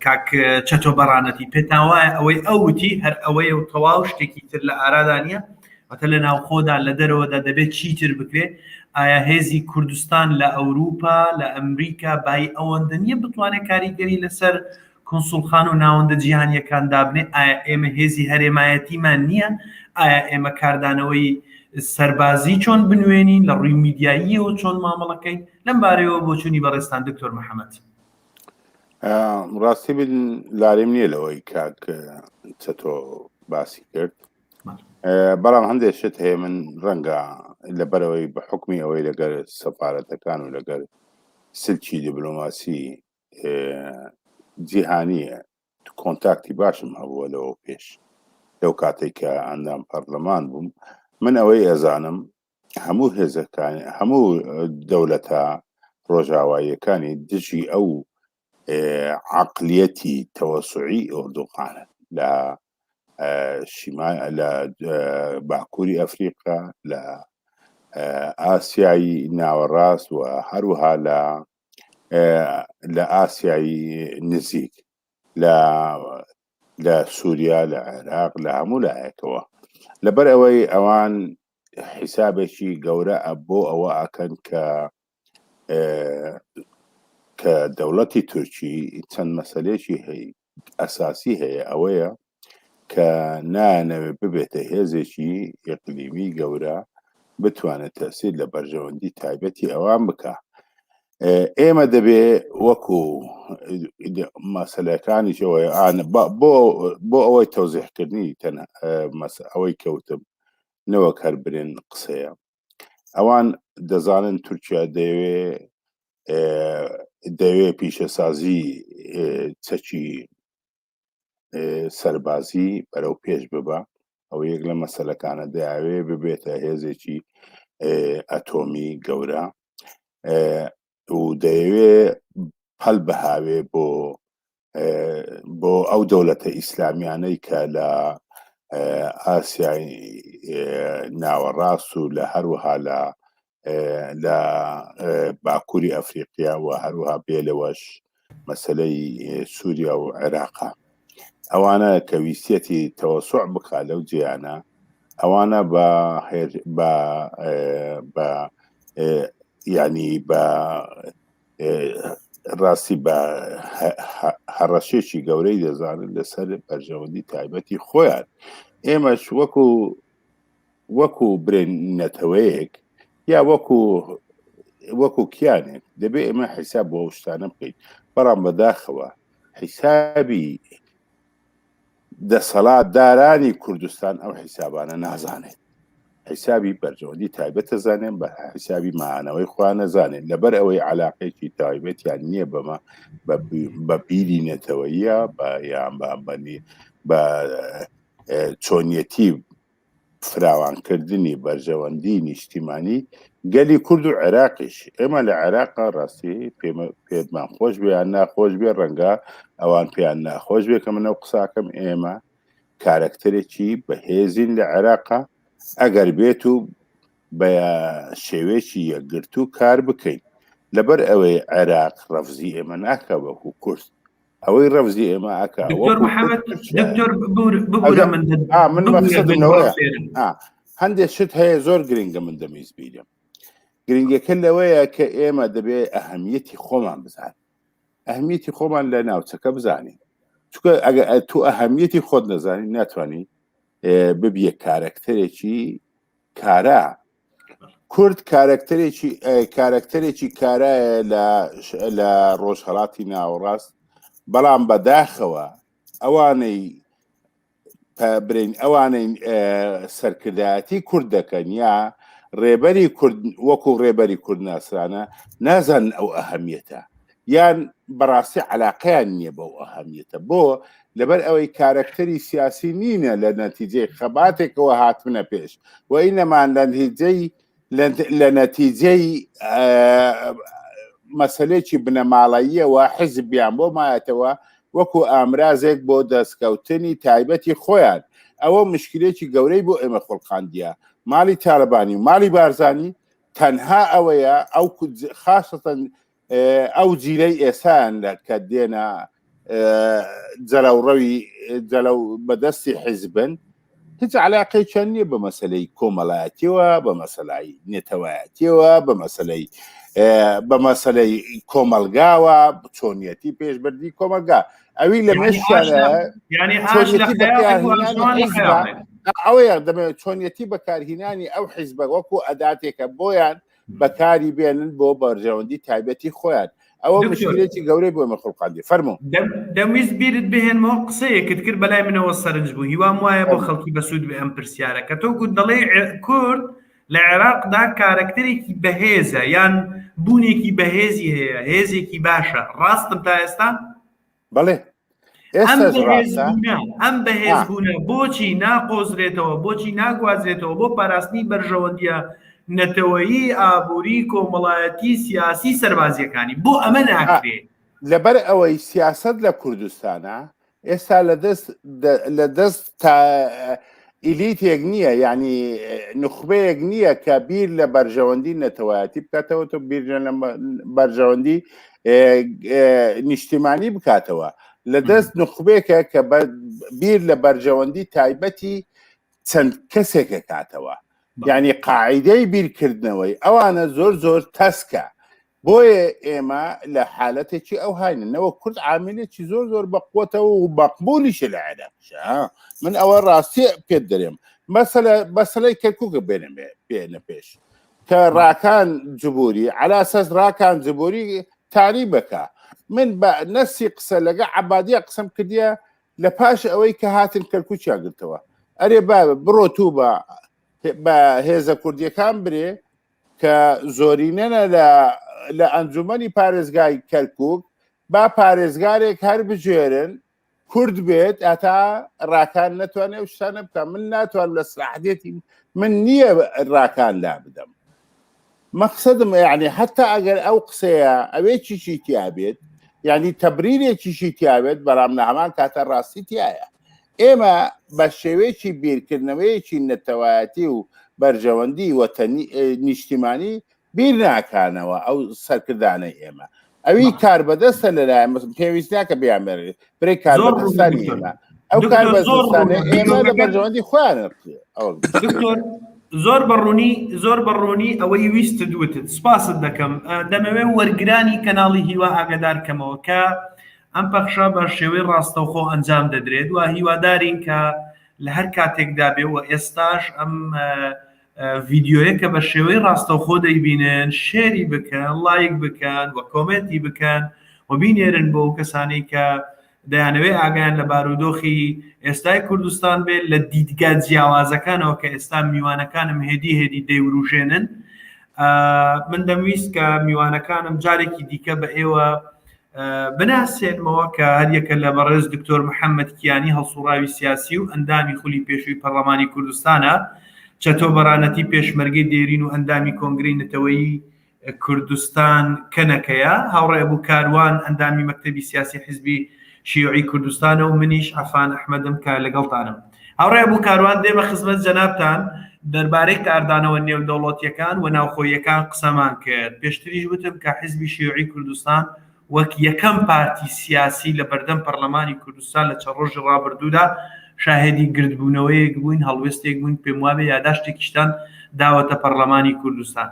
کاک چەتۆ بەڕانەتی پێتان وایە ئەوەی ئەو وتی هەر ئەوەیە و تەواو شتێکی تر لە ئارادا نییە واتە لە ناوخۆدا لە دەرەوەدا دەبێت چیتر بکرێت ئایا هێزی کوردستان لە ئەوروپا لە ئەمریکا بای ئەوەندە نییە بتوانێت کاریگەری لەسەر کونسوڵخان و ناوەندە جیهانیەکان دابنێ ئایا ئێمە هێزی هەرێمایەتیمان نییە ئایا ئێمە کاردانەوەی سەربازی چۆن بنوێنین لە ڕووی میدیاییەوە چۆن مامەڵەکەین لەم بارەیەوە بۆچوونی بەڕێزتان دکتۆر محەممەد. ڕاستی من لاریم نییە لەوەی کاک چەتۆ باسی کرد بەڵام هەندێک شت هەیە من ڕەنگە لەبەرەوەی بە حکمی ئەوەی لەگەر سەفاەتەکان و لەگەر سلکی دیبلۆماسی جیهانیە کۆنتاکتی باشم هەبووە لەوە پێش لەو کاتێک کە ئەندام پەرلەمان بووم من ئەوەی ئەزانم هەموو هێزەکان هەموو دەولەتە ڕۆژاواییەکانی دژی ئەو عقلیەتی تەوەسعی ئۆردوغانە لە شیما لە باکووری ئەفریقا لە ئاسیایی ناوەڕاست و هەروەها لە لە ئاسیایی نزیک لە لە سووریا لە عێراق لە هەموو لایەکەوە لەبەر ئەوەی ئەوان حیسابێکی گەورە بۆ ئەوە ئەکەن کە کە دەوڵەتی تورکی چەند مەسلەیەکی هەیە ئەساسی هەیە ئەوەیە کە نایانەوێت ببێتە هێزێکی ئیقلیمی گەورە بتوانێت تەسیر لە بەرژەوەندی تایبەتی ئەوان بکە ئێمە دەبێ وەکو مەسلەکانیش ئەوەیە بۆ بۆ ئەوەی تەوزیحکردنی تەنها ئەوەی کەوتم نەوەک هەر برێن قسەیە ئەوان دەزانن تورکیا دەیەوێ دەوێ پیشەسازی چەکی سەربازی بەرەو پێش ببە ئەو یەک لە مەسلەکانە دەیاوێ ببێتە هێزێکی ئەتۆمی گەورە و دەیەوێ پەل بهاوێ بۆ بۆ ئەو دەولەتە ئیسلامیانەی کە لە ئاسیای ناوەڕاست و لە هەروەها لە لە باکووری ئەفریقیا و هەروەها بێ لەوەش مەسلەی سووریا و عێراقا ئەوانە کە ویستەتی تەوەسع بکا لەو جیانە ئەوانە بە بە بە ینی بە ڕاستی بە هەڕەشێکی گەورەی دەزانن لەسەر بەرژەوەندی تایبەتی خۆیان ئێمەش وەکو وەکو برێن نەتەوەیەک یا وەکو وەکو کیانێک دەبێ ئێمە حیساب بۆ ئەو شتانە بکەین بەڵام بەداخەوە حیسابی دەسەڵاتدارانی کوردستان ئەو حیسابانە نازانێت حیسابی بەرژەوەندی تایبەت دەزانێن بە حیسابی مانەوەی خۆیان نەزانێن لەبەر ئەوەی علاقێکی تایبەتیان نییە بەمە بە بیری نەتەوەیە بە یان بە بەنی بە چۆنیەتی فراوانکردنی بەرژەوەندی نیشتیمانی گەلی کورد و عێراقیش ئێمە لە عێراقا ڕاستی پێمان خۆش بێ یان ناخۆش بێ ڕەنگە ئەوان پێیان ناخۆش بێ کە منەوە قساکەم ئێمە کارەکتەرێکی بەهێزین لە عێراقا ئەگەر بێت و بە شێوەیەکی یەکگرتوو کار بکەین لەبەر ئەوەی عێراق ڕەفزی ئێمە ناکە وەکو کورد. ئەوەی ڕەفزی ئێمە ئەکا دکتۆر محەممەد دکتۆر ببورە من من مەقسەدم لەوەیە هەندێک شت هەیە زۆر گرنگە من دەمەویست بیرم گرنگەکە لەوەیە کە ئێمە دەبێ ئەهمیەتی خۆمان بزانین ئەهمیەتی خۆمان لە ناوچەکە بزانین چونکە ئەگە تو ئەهمیەتی خۆت نەزانی ناتوانانی ببیە کارەکتەرێکی کارا کورد کارەکتەرێکی کارەکتەرێکی کارایە لە لە ڕۆژهەڵاتی ناوەڕاست بەڵام بەداخەوە ئەوانەی برین ئەوانەی سەرکردایەتی کورد دەکەن یا ڕێبەری کورد وەکو ڕێبەری کورد ناسرانە نازانن ئەو ئەهمیەتە یان بەڕاستی علاقەیان نییە بەو ئەهمیەتە بۆ لەبەر ئەوەی کارەکتەری سیاسی نینە لە نەتیجەی خەباتێکەوە هاتبنە پێش و ئینەمان لە نتیجەی لە نەتیجەی مەسلێکی بنەماڵەییەوە حزبیان بۆ مایەتەوە وەکو ئامرازێک بۆ دەستکەوتنی تایبەتی خۆیان ئەوە مشکلێکی گەورەی بۆ ئێمە خوڵقاندیە ماڵی تالەبانی و ماڵی بارزانی تەنها ئەوەیە ئەو خاصەتەن ئەو جیلەی ئێسایان لە کە دێنە جەلەوڕەوی جەلەو بەدەستی حیزبن هیچ علاقەیەکیان نییە بە مەسلەی کۆمەڵایەتیەوە بە مەسەلای نەتەوایەتیەوە بە مەسلەی بە مەسلەی کۆمەلگاوە چۆنیەتی پێشبردی کۆمەلگا ئەوی لە ئەوەیە دەمەوێت چۆنیەتی بەکارهینانی ئەو حیزبە وەکو ئەداتێکە بۆیان بەکاری بێنن بۆ بەرژەوەندی تایبەتی خۆیان ئەوە مشکلێکی گەورەی بۆ ئێمە خوڵقاندی فەرموو. دەمویست بیرت بهێنمەوە قسەیەکت کرد بەلای منەوە سەرنج بوو هیوام وایە بۆ خەڵکی بەسوود بێ ئەم پرسیارە کە تۆ گوت دەڵێی کورد لە عێراقدا کارەکتەرێکی بەهێزە یان بوونێکی بەهێزی هەیە هێزێکی باشە ڕاستم تا ئێستا؟ بەڵێ ئەم بەهێزبوونە ئەم بەهێزبوونە بۆچی ناقۆزرێتەوە بۆچی ناگوازرێتەوە بۆ پاراستنی بەرژەوەندیە نەتەوەیی ئابووری کۆمەڵایەتی سیاسی سەربازیەکانی بۆ ئەمە ناکرێ لەبەر ئەوەی سیاست لە کوردستانە ئێستا لە دەست لە دەست تا ئیلیتێک نییە یعنی نخبەیەک نییە کە بیر لە بەرژەوەندی نەتەوایەتی بکاتەوە تۆ بیر لە بەرژەوەندی نیشتیمانی بکاتەوە لە دەست نخبێکە کە بیر لە بەرژەوەندی تایبەتی چەند کەسێکە کاتەوە یعنی قاعدەی بیرکردنەوەی ئەوانە زۆر زۆر تەسکە بۆیە ئێمە لە حالەتێکی ئەو هاینە نەوە کورد عاملێکی زۆر زۆر بەقوتەوە و بەقبولیشە لە عێراقیشە من ئەوە ڕاستی پێت دەرێم مەسەلە مەسەلەی کەرکووکە بێنە بێنە پێش کە ڕاکان جبوری علا سەس ڕاکان جبوری تاری بکە من بە نەسی قسە لەگە عبادیە قسەم کردیە لە پاش ئەوەی کە هاتن کەرکووکیان گرتەوە ئەرێ با بڕۆ تو بە بە هێزە کوردیەکان برێ کە زۆرینەنە لە لە ئەنجومەنی پارێزگای کەرکک با پارێزگارێک هەر بژێرن کورد بێت ئەتا ڕاکان نەتوانێت ئەو شتانە بکە من ناتوان لە سراحدێتی من نییە ڕاکان لا بدەم مەقصدم یعنی حتا ئەگەر ئەو قسەیە ئەوێ چیشی تیا بێت یعنی تەبریرێکیشی تیابێت بەڵام لە هەمان کاتە ڕاستی تایە ئێمە بە شێوەیەکی بیرکردنەوەیەکی نەتەوایەتی و بەرژەوەندی وەتەنی نیشتیمانی بیر ناکانەوە ئەو سەرکردانەی ئێمە ئەوی کاربەدەستە لەلایەن پێویست ناکە بیانبەرێ برێ کاربەدەستانی ئێمە ئەو کاربەدەستانە ئێمە لە بەرژەوەندی خۆیان دکتۆر زۆر بەڕوونی زۆر بەڕوونی ئەوەی ویستت وتت سپاست دەکەم دەمەوێت وەرگرانی کەناڵی هیوا ئاگدار کەمەوە کە ئەم پەخشە بە شێوەی ڕاستەوخۆ ئەنجام دەدرێت و هیوادارین کە لە هەر کاتێکدا بێ و ئێستاش ئەم ڤیدیۆیە کە بە شێوەی ڕاستەوخۆ دەیبینن share ی بکەن لایک بکەن و comment ی بکەن و بینێرن بۆ ئەو کەسانەی کە دەیانەوێت ئاگایان لە بارودۆخی ئێستای کوردستان بێت لە دیدگا جیاوازەکانەوە کە ئێستا میوانەکانم هێدی هێدی دەیوروژێنن من دەمویست کە میوانەکانم جارێکی دیکە بە ئێوە بناسێنمەوە کە هەریەکە لە بەڕێز دکتۆر محەممەد کیانی هەڵسوڕاوی سیاسی و ئەندامی خولی پێشووی پەرلەمانی کوردستانە، چەتۆ بەرانەتی پێشمەرگەی دێرین و ئەندامی کۆنگرەی نەتەوەیی کوردستان کەنەکەیە، هاوڕێ ئەبو کاروان ئەندامی مەکتەبی سیاسی حیزبی شیوعی کوردستانە و منیش عەفان ئەحمەدم کە لەگەڵتانم. هاوڕێ ئەبو کاروان دێمە خزمەت جەنابتان دەربارەی کاردانەوە نێودەوڵەتیەکان و ناوخۆییەکان قسەمان کرد پێشتریش وتم کە حیزبی شیوعی کوردستان وەک یەکەم پارتی سیاسی لە بەردەم پەرلەمانی کوردستان لە چەند ڕۆژی ڕابردوودا شاهێدی گردبوونەوەیەک بووین، هەڵوێستێک بووین، پێموابێ یاداشتێکیشتان داوەتە پەرلەمانی کوردستان.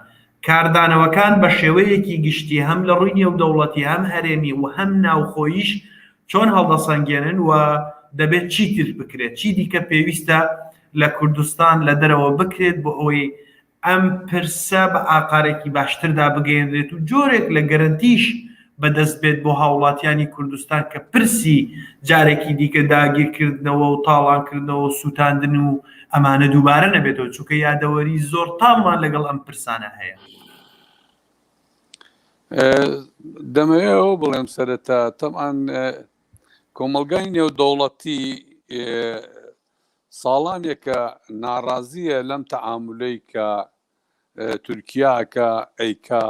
کاردانەوەکان بە شێوەیەکی گشتی هەم لە ڕووی نێودەوڵەتی هەم هەرێمی و هەم ناوخۆییش چۆن هەڵدەسەنگێنن و دەبێت چیتر بکرێت؟ چی دیکە پێویستە لە کوردستان لە دەرەوە بکرێت بۆ ئەوەی ئەم پرسە بە ئاقارێکی باشتردا بگەیەنرێت و جۆرێک لە گەرەنتیش بەدەست بێت بۆ هاوڵاتیانی کوردستان کە پرسی جارێکی دیکە داگیرکردنەوە و تاڵانکردنەوە و سووتاندن و ئەمانە دووبارە نەبێتەوە چونکە یادەوەری زۆر تاڵمان لەگەڵ ئەم پرسانە هەیە. دەمەوێت ئەوە بڵێم سەرەتا تەبعەن کۆمەڵگای نێودەوڵەتی ساڵانێکە ناڕازییە لەم تەعامولەی کە تورکیا کە ئەیکا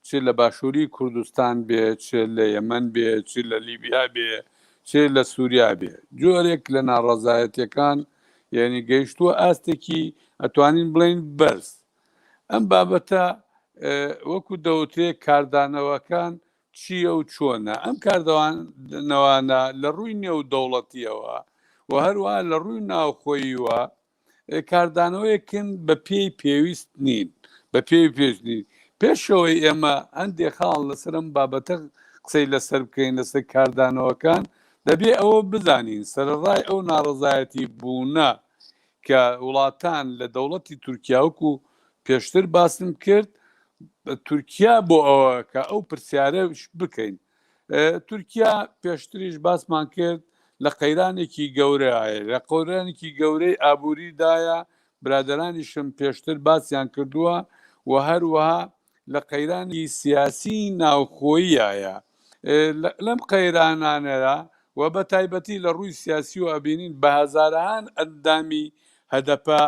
چ لە باشووری کوردستان بێ چ لە یەمەن بێ چ لە لیبیا بێ چ لە سووریا بێ جۆرێک لە ناڕەزایەتیەکان یعنی گەیشتووە ئاستێکی ئەتوانین بڵێین بەرز ئەم بابەتە وەکو دەوترێ کاردانەوەکان چییە و چۆنە؟ ئەم کاردانەوانە لە ڕووی نێودەوڵەتییەوە و هەروەها لە ڕووی ناوخۆییوە کاردانەوەیەکن بە پێی پێویست نین، بە پێی پێویست نین. پێشەوەی ئێمە هەندێ خاڵ لەسەر ئەم بابەتە قسەی لەسەر بکەین لەسەر کاردانەوەکان، دەبێ ئەوە بزانین سەرەڕای ئەو ناڕەزایەتی بوونە کە وڵاتان لە دەوڵەتی تورکیا وەکو پێشتر باسم کرد تورکیا بۆ ئەوە کە ئەو پرسیارە بکەین تورکیا پێشتریش باسمان کرد لە قەیرانێکی گەورەیە لە قەورانێکی گەورەی ئابووریدایە برادرانیشم پێشتر باسیان کردووە و هەروەها لە قەیرانی سیاسی ناوخۆییایە. لەم قەیرانانەیا و بە تایبەتی لە ڕووی سیاسیەوە ئەبینین بە هەزارەهان ئەندامی هەدەپە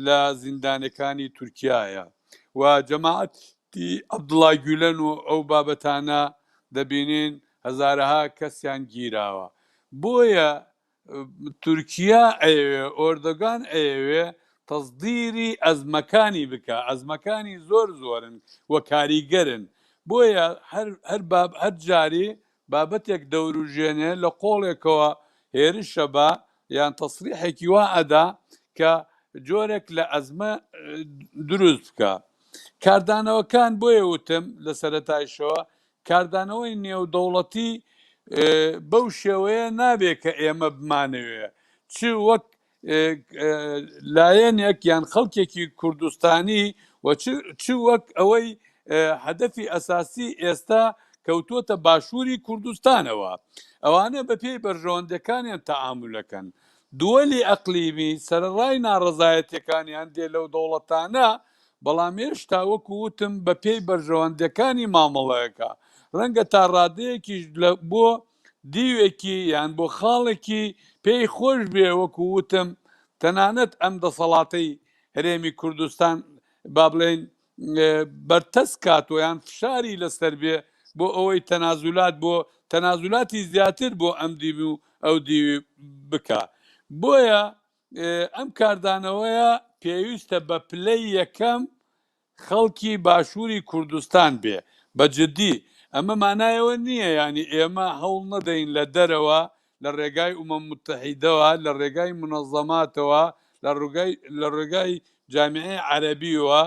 لە زیندانەکانی تورکیایە و جەماعەتی عەبدوڵا گویلەن و ئەو بابەتانە دەبینین هەزارەها کەسیان گیراوە. بۆیە تورکیا ئەیەوێ ئۆردۆگان ئەیەوێ تەسدیری ئەزمەکانی بکا ئەزمەکانی زۆر زۆرن و کاریگەرن بۆیە هەر هەر باب هەر جارێ بابەتێک دەوروژێنێ لە قۆڵێکەوە هێرشە بە یان تەسریحێکی وا ئەدا کە جۆرێک لە ئەزمە دروست بکا کاردانەوەکان بۆیە وتم لە سەرەتایشەوە کاردانەوەی نێودەوڵەتی بەو شێوەیە نابێ کە ئێمە بمانەوێ چ وەک لایەنێک یان خەڵکێکی کوردستانی و چ وەک ئەوەی هەدەفی ئەساسی ئێستا کەوتووەتە باشووری کوردستانەوە ئەوانە بە پێی بەرژەوەندەکانیان تەعامولەکەن دووەلی ئەقلیمی سەرەڕای ناڕەزایەتیەکانیان دێ لەو دەوڵەتانە بەڵام هێشتا وەکو وتم بە پێی بەرژەوەندیەکانی مامەڵەکە ڕەنگە تا ڕادەیەکیش لە بۆ دیوێکی یان بۆ خاڵێکی پێی خۆش بێ وەکو وتم تەنانەت ئەم دەسەڵاتەی هەرێمی کوردستان با بڵێین بەرتەسک کاتەوە یان فشاری لەسەر بێ بۆ ئەوەی تەنازولات بۆ تەنازولاتی زیاتر بۆ ئەم دیوی و ئەو دیوی بکا بۆیە ئەم کاردانەوەیە پێویستە بە پلەی یەکەم خەڵکی باشووری کوردستان بێ بە جدی ئەمە مانایەوە نییە یانی ئێمە هەوڵ نەدەین لە دەرەوە لە ڕێگای ئومەم متحیدەوە لە ڕێگای منەزەماتەوە لە ڕێگای لە ڕێگای جامیعەی عەرەبیوە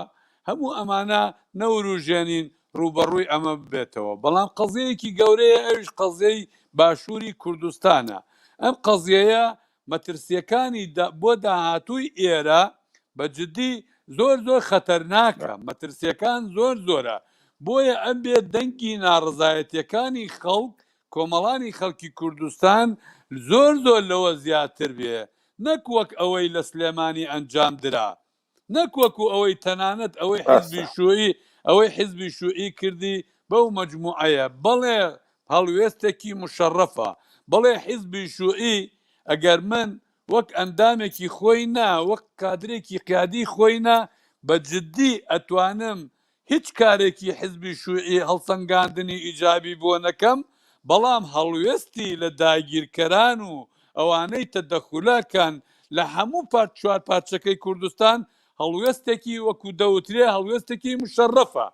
هەموو ئەمانە نەوروژێنین ڕووبەڕووی ئەمە ببێتەوە بەڵام قەزیەیەکی گەورەیە ئەویش قەزیەی باشووری کوردستانە ئەم قەزیەیە مەترسیەکانی بۆ داهاتووی ئێرە بە جدی زۆر زۆر خەتەرناکە مەترسیەکان زۆر زۆرە بۆیە ئەبێ دەنگی ناڕەزایەتیەکانی خەڵک کۆمەڵانی خەڵکی کوردستان زۆر زۆر لەوە زیاتر بێ نەک وەک ئەوەی لە سلێمانی ئەنجام درا نەک وەکو ئەوەی تەنانەت ئەوەی حیزبی شوعی ئەوەی حیزبی شوعی کردی بەو مەجموعەیە بەڵێ هەڵوێستێکی مشەڕەفە بەڵێ حیزبی شوعی ئەگەر من وەک ئەندامێکی خۆی نا وەک کادرێکی قیادی خۆی نا بە جدی ئەتوانم هیچ کارێکی حزبی شوعی هەڵسەنگاندنی ئیجابی بۆ نەکەم، بەڵام هەڵوێستی لە داگیرکەران و ئەوانەی تەدەخولەکەن لە هەموو پارت چوارپارچەکەی کوردستان هەڵوێستێکی وەکو دەوترێ هەڵوێستێکی مشەڕەفە.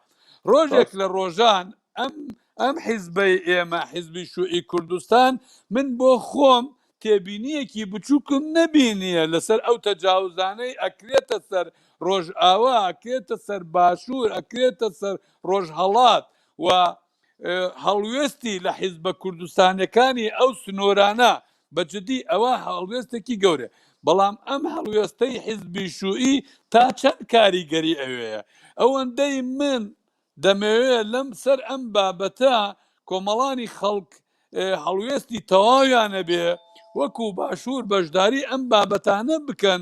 ڕۆژێک لە ڕۆژان ئەم ئەم حیزبەی ئێمە حیزبی شوعی کوردستان من بۆ خۆم تێبینیەکی بچوکم نەبینیە لەسەر ئەو تەجاوزانەی ئەکرێتە سەر ڕۆژئاوا ئەکرێتە سەر باشوور ئەکرێتە سەر ڕۆژهەڵات و هەڵوێستی لە حیزبە کوردستانەکانی ئەو سنۆرانە بە جدی ئەوە هەڵوێستێکی گەورە بەڵام ئەم هەڵوێستەی حیزبی شوعی تا چەند کاریگەری ئەوەیە ئەوەندەی من دەمەوێ لەم سەر ئەم بابەتە کۆمەڵانی خەڵک هەڵوێستی تەواویان هەبێ وەکو باشوور بەشداری ئەم بابەتانە بکەن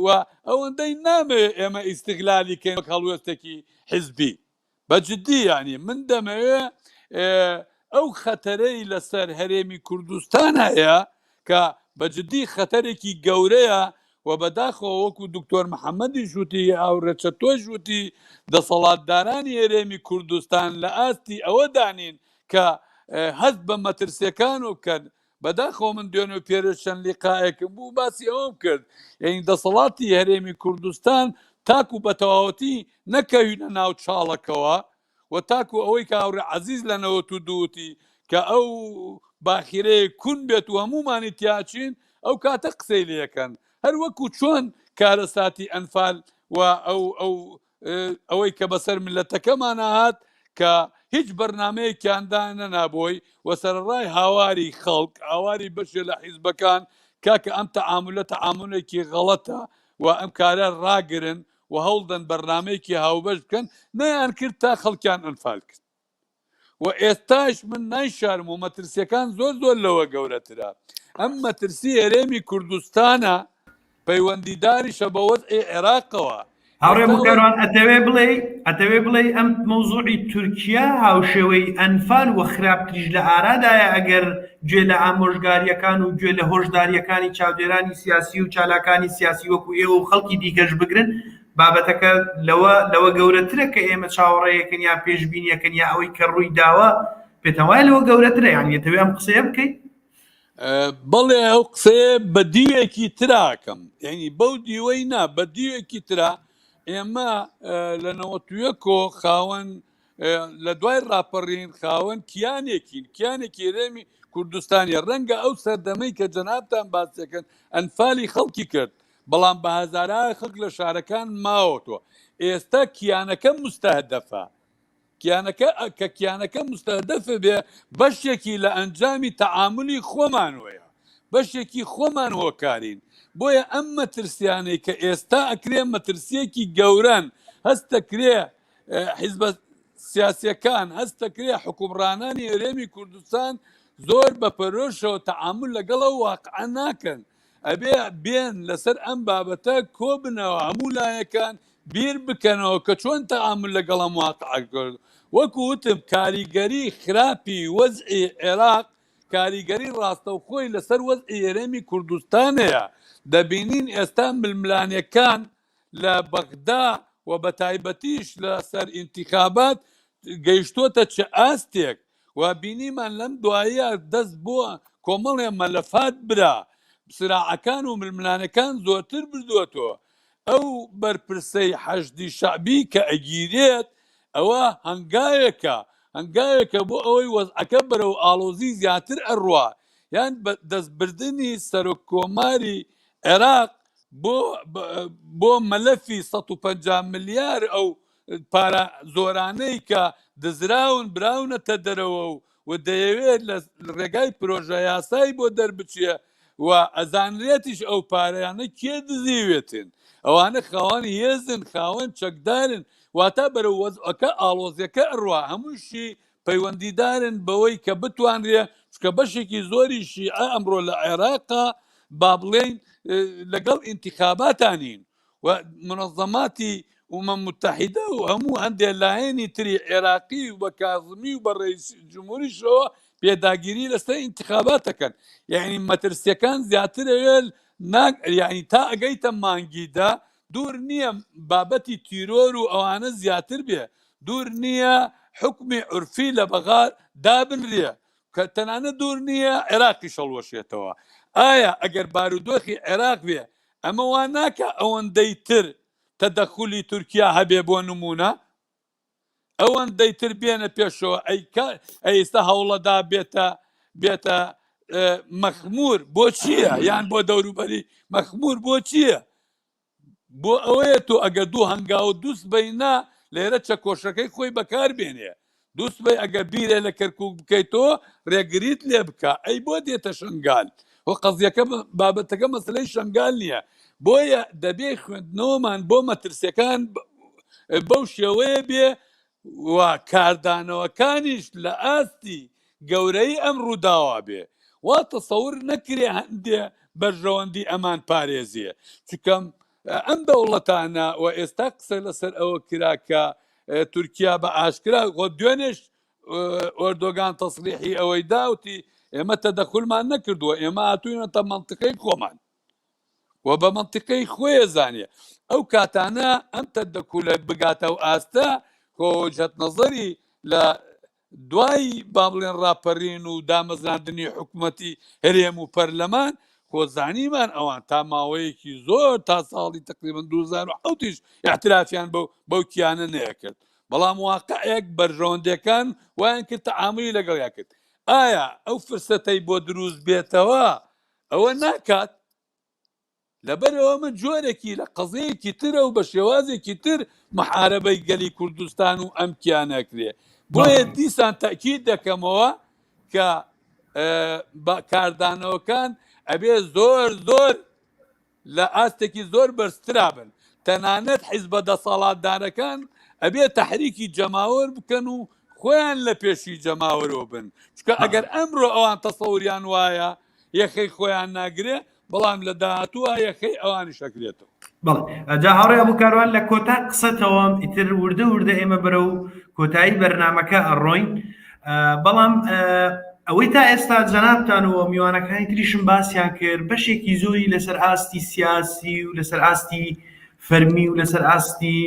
و ئەوەندەی نامەوێ ئێمە ئیستغلالی کەین وەک هەڵوێستێکی حیزبی بە جدی یانی من دەمەوێ ئەو خەتەرەی لەسەر هەرێمی کوردستان هەیە کە بە جدی خەتەرێکی گەورەیە و بەداخەوە وەکو دکتۆر محەممەدیش وتی هاوڕێ چەتۆش وتی دەسەڵاتدارانی هەرێمی کوردستان لە ئاستی ئەوە دانین کە هەست بە مەترسیەکان و بکەن بەداخەوە من دوێنێ و پێرێ چەند لیقاێکم بوو باسی ئەوەم کرد یعنی دەسەڵاتی هەرێمی کوردستان تاکو بە تەواوەتی نەکەوینە ناو چاڵەکەوە و تاکو ئەوەی کە هاوڕێ عەزیز لە 92 وتی کە ئەو باخیرەیە کون بێت و هەموومانی تیاچین ئەو کاتە قسەی لەکەن هەر وەکو چۆن کارەساتی ئەنفال و ئەو ئەو ئەوەی کە بەسەر ملەتەکەمانە هات کە هیچ بەرنمەیەکیاندا نەنابۆی و سەرڕای هاواری خەڵک هاواری بەشێ لە حیزبەکان کاکە ئەم تەعاملە تەعاملێکی غەڵەتە و ئەم کارە ڕاگرن و هەوڵدەن بەرنامەیەکی هاوبەش بکەن نەیان کرد تا خەڵکیان ئەنفال کرد و ئێستاش من نایشارم و مەترسیەکان زۆر زۆر لەوە گەورەترە ئەم مەترسی هەرێمی کوردستانە پەیوەندیداریشە بە وەزعی عێراقەوە. هاوڕێ موکاروان ئەتەوێ بڵێی ئەتەوێ بڵێی ئەم مەوزوعی تورکیا هاوشێوەی ئەنفال و خراپتریش لە ئارادایە ئەگەر گوێ لە ئامۆژگاریەکان و گوێ لە هۆشداریەکانی چاودێرانی سیاسی و چالاکانی سیاسی وەکو ئێوە و خەڵکی دیکەش بگرن بابەتەکە لەوە لەوە گەورەترە کە ئێمە چاوەڕێیەکەن یا پێشبینیەکەن یا ئەوەی کە ڕووی داوە پێتان وایە لەوە گەورەترە یانی ئەتەوێ ئەم قسەیە بکەیت؟ بەڵێ ئەو قسەیە بە دیوێکی تراکەم یعنی بەو دیوەی نا بە دیوێکی ترا ئێمە لە نەوەتویەکۆ خاوەن لە دوای ڕاپەڕین خاوەن کیانێکین کیانێکی هەرێمی کوردستانی ڕەنگە ئەو سەردەمەی کە جەنابتان باسەکەن ئەنفالی خەڵکی کرد بەڵام بە هەزارا خەڵک لە شارەکان ماوەتەوە ئێستا کیانەکە مستهدەفە کیانەکە کە کیانەکە مستهدەف بێ بەشێکی لە ئەنجامی تەعاملی خۆمانەوەیە بەشێکی خۆمان هۆکارین بۆیە ئەم مەترسیانەی کە ئێستا ئەکرێ مەترسیەکی گەورەن هەستەکرێ حیزبە سیاسیەکان هەستەکرێ حکومڕانانی هەرێمی کوردستان زۆر بە پەرۆشەوە تەعامل لەگەڵ ئەو واقعە ناکەن ئەبێ بێن لەسەر ئەم بابەتە کۆبنەوە هەموو لایەکان بیر بکەنەوە کە چۆن تەعامل لەگەڵ ئەم واقعە کرد وەکو وتم کاریگەری خراپی وەزعی عێراق کاریگەری ڕاستەوخۆی لەسەر وەزعی هەرێمی کوردستان هەیە دەبینین ئێستا ململانێکان لە بەغدا و بە تایبەتیش لەسەر ئینتیخابات گەیشتۆتە چ ئاستێک و بینیمان لەم دواییە دەست بۆ کۆمەڵێ مەلەفات برا سراعەکان و ململانەکان زۆرتر بردووەتەوە ئەو بەرپرسەی حەشدی شەعبی کە ئەگیرێت ئەوە هەنگاوێکە هەنگاوێکە بۆ ئەوەی وەزعەکە بەرەو ئاڵۆزی زیاتر ئەڕوا یان دەستبردنی سەرۆک کۆماری عێراق بۆ بۆ مەلەفی 150 ملیار ئەو پارە زۆرانەی کە دزراون براونەتە دەرەوە و و دەیەوێت لە ڕێگای پرۆژە یاسای بۆ دەربچێ و ئەزانرێتیش ئەو پارەیانە کێ دزیوێتن ئەوانە خاوەن هێزن خاوەن چەکدارن واتە بەرەو وەزعەکە ئاڵۆزیەکە ئەڕوا هەمووشی پەیوەندیدارن بەوەی کە بتوانرێ چکە بەشێکی زۆری شیعە ئەمڕۆ لە عێراقا با بڵێین لەگەڵ ئینتخاباتانین و منظماتی ئومە متحدە و هەموو هەندێ لایەنی تری عێراقی و بە کازمی و بە ڕئیس جمهوریشەوە پێداگیری لەسەر ئینتخابات دەکەن یعنی مەترسیەکان زیاتر ئەوێ یعنی تا ئەگەیتە مانگیدا دوور نییە بابەتی تیرۆر و ئەوانە زیاتر بێ دوور نییە حکمی عورفی لە بەغا دابنرێ کە تەنانەت دوور نییە عێراقیش هەڵوەشێتەوە ئایا ئەگەر بارودۆخی عێراق بێ ئەمە وا ناکا ئەوەندەی تر تەدەخولی تورکیا هەبێ بۆ نمونە؟ ئەوەندەی تر بێنە پێشەوە ئەی ئەی ئێستا هەوڵەدا بێتە بێتە مەخمور بۆ چییە یان بۆ دەوروبەری مەخمور بۆ چییە بۆ ئەوەیە تۆ ئەگەر دوو هەنگاو دووس بەی نا لێرە چەکۆشەکەی خۆی بەکار بێنێ دووس بەی ئەگەر بیرێ لە کەرکک بکەیت تۆ ڕێگریت لێ بکە ئەی بۆ دێتە شنگال و قەزیەکە بابەتەکە مەسلەی شنگال نییە بۆیە دەبێ خوێندنەوەمان بۆ مەترسیەکان بەو شێوەیە بێ و کاردانەوەکانیش لە ئاستی گەورەی ئەم ڕووداوە بێ وا تەسەور نەکرێ هەندێ بەرژەوەندی ئەمان پارێزیە چکەم ئەم دەوڵەتانە و ئێستا قسە لەسەر ئەوە کرا کە تورکیا بە ئاشکرا خۆ دوێنێش ئۆردۆگان تەسریحی ئەوەی داوتی ئێمە تەدەخولمان نەکردووە ئێمە هاتوینەتە منطقەی خۆمان و بە مەنتیقەی خۆی زانێ ئەو کاتانە ئەم تەدەکولە بگاتە و ئاستە خۆ وجهەت نەزەری لە دوای با بڵێن ڕاپەرین و دامەزراندنی حکوومەتی هەرێم و پەرلەمان خۆ زانیمان ئەوان تا ماوەیەکی زۆر تا ساڵی تقریبا 2007 اعترافیان بەو بەو کیانە نەیەکرد بەڵام واقعێک بەرژەوەندەکان وایان کرد تەعاملی لەگەڵیا کرد ئایا ئەو فرسەتەی بۆ دروست بێتەوە ئەوە ناکات لەبەرئەوە من جۆرێکی لە قەزیەیەکی ترە و بە شێوازێکی تر محاربەی گەلی کوردستان و ئەم کیانە کرێ بۆیە دیسان تەکید دەکەمەوە کە کاردانەوەکان ئەبێ زۆر زۆر لە ئاستێکی زۆر بەرزترا بن تەنانەت حیزبە دەسەڵاتدارەکان ئەبێ تەحریکی جەماوەر بکەن و خۆیان لە پێشی جەماوەرەوە بن چونکە ئەگەر ئەمڕۆ ئەوان تەسەوریان وایە یەخەی خۆیان ناگرێ بەڵام لە داهاتووە یەخەی ئەوانیش ئەگرێتەوە. بەڵێ جا هاوڕێ ئەبوو کاروان لە کۆتا قسەتەوەم ئیتر وردە وردە ئێمە بەرەو کۆتایی بەرنامەکە ئەڕۆین بەڵام ئەوەی تا ئێستا جەنابتان و میوانەکانی تریشم باسیان کرد بەشێکی زۆری لەسەر ئاستی سیاسی و لەسەر ئاستی فەرمی و لەسەر ئاستی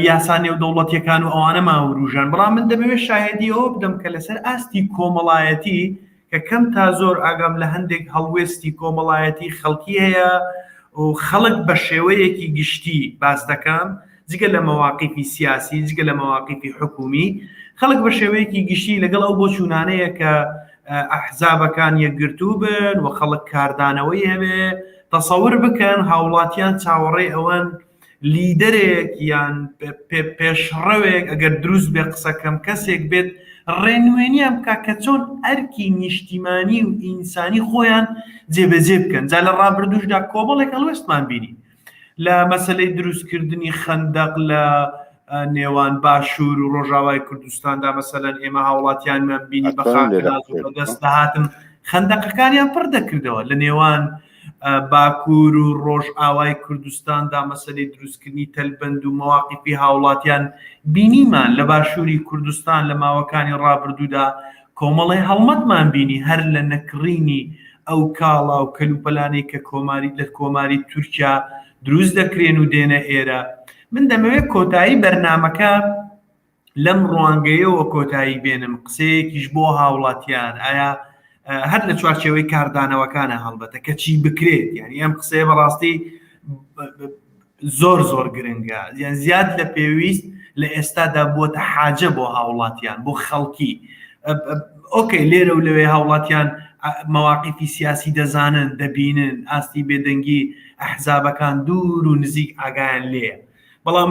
یاسا نێودەوڵەتیەکان و ئەوانەمان وروژان بەڵام من دەمەوێت شاهدی ئەوە بدەم کە لەسەر ئاستی کۆمەڵایەتی کە کەم تا زۆر ئاگام لە هەندێک هەڵوێستی کۆمەڵایەتی خەڵکی هەیە و خەڵک بە شێوەیەکی گشتی باس دەکەم جگە لە مەواقیفی سیاسی جگە لە مەواقیفی حکومی خەڵک بە شێوەیەکی گشتی لەگەڵ ئەو بۆچوونانەیە کە ئەحزابەکان یەکگرتوو بن و خەڵک کاردانەوەی هەبێ تەسەور بکەن هاوڵاتیان چاوەڕێی ئەوەن لیدەرێک یان پێشڕەوێک ئەگەر دروست بێ قسەکەم کەسێک بێت ڕێنوێنیان بکە کە چۆن ئەرکی نیشتیمانی و ئینسانی خۆیان جێبەجێ بکەن جا لە ڕابردوشدا کۆمەڵێک هەڵوێستمان بینی لە مەسەلەی دروستکردنی خەندەق لە نێوان باشوور و ڕۆژاوای کوردستاندا مەسەلەن ئێمە هاوڵاتیانمان بینی بە خاکەناز و بەدەست دەهاتن خەندەقەکانیان پڕ دەکردەوە لە نێوان باکوور و ڕۆژئاوای کوردستاندا مەسەلەی دروستکردنی تەلبەند و مەواقیفی هاوڵاتیان بینیمان لە باشووری کوردستان لە ماوەکانی ڕابردوودا کۆمەڵێ هەڵمەتمان بینی هەر لە نەکڕینی ئەو کاڵا و کەلوپەلانەی کە کۆماری لە کۆماری تورکیا دروست دەکرێن و دێنە ئێرە. من دەمەوێت کۆتایی بەرنامەکە لەم ڕوانگەیەوە کۆتایی بێنم، قسەیەکیش بۆ هاوڵاتیان، ئایا هەر لە چوارچێوەی کاردانەوەکانە هەڵبەتە کە چی بکرێت، یانی ئەم قسەیە بەڕاستی زۆر زۆر گرنگە یان زیاد لە پێویست لە ئێستادا بووەتە حاجە بۆ هاوڵاتیان بۆ خەڵکی ئۆکەی لێرە و لەوێ هاوڵاتیان مەواقیفی سیاسی دەزانن دەبینن ئاستی بێدەنگی ئەحزابەکان دوور و نزیک ئاگایان لێیە بەڵام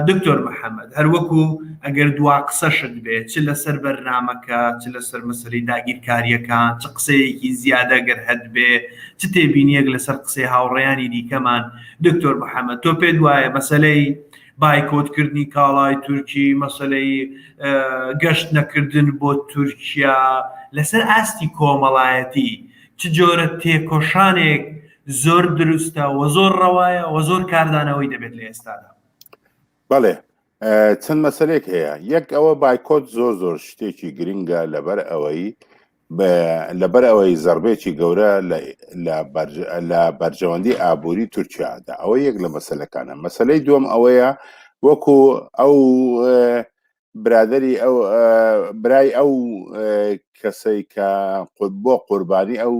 دکتۆر محەممەد هەروەکو ئەگەر دوا قسەشت بێت چ لەسەر بەرنامەکە چ لەسەر مەسەلەی داگیرکارییەکان چ قسەیەکی زیادە گەر هەتبێ چ تێبینیەک لەسەر قسەی هاوڕێیانی دیکەمان دکتۆر محەممەد تۆ پێت وایە مەسەلەی بایکۆتکردنی کاڵای تورکی مەسەلەی گەشت نەکردن بۆ تورکیا لەسەر ئاستی کۆمەڵایەتی چ جۆرە تێکۆشانێک زۆر دروستە و زۆر ڕەوایە و زۆر کاردانەوەی دەبێت لە ئێستادا؟ بەڵێ چەند مەسەلێک هەیە یەک ئەوە بایکۆت زۆر زۆر شتێکی گرنگە لەبەر ئەوەی لەبەر ئەوەی زەربێکی گەورە لە بەرژەوەندی ئابووری تورکیادا ئەوە یەک لە مەسلەکانە مەسلەی دووەم ئەوەیە وەکو ئەو برادری ئەو برای ئەو کەسەی کە بۆ قوربانی ئەو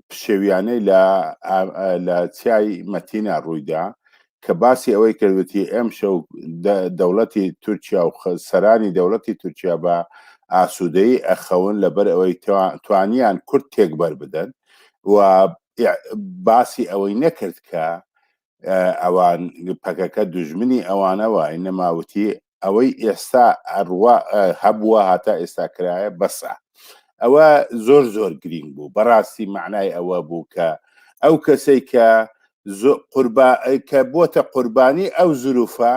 پشێویانەی لە لە چیای مەتینا ڕوویدا کە باسی ئەوەی کرد وتی ئەمشەو دەوڵەتی تورکیا و سەرانی دەوڵەتی تورکیا بە ئاسوودەیی ئەخەون لەبەر ئەوەی توانیان کورد تێکبەر بدەن و باسی ئەوەی نەکرد کە ئەوان پەکەکە دوژمنی ئەوانەوە ئینەما وتی ئەوەی ئێستا ئەڕوا هەبووە هاتا ئێستا کرایە بەسە ئەوە زۆر زۆر گرینگ بوو بەڕاستی معنای ئەوە بوو کە ئەو کەسەی کە قوربا کە بووەتە قوربانی ئەو زروفە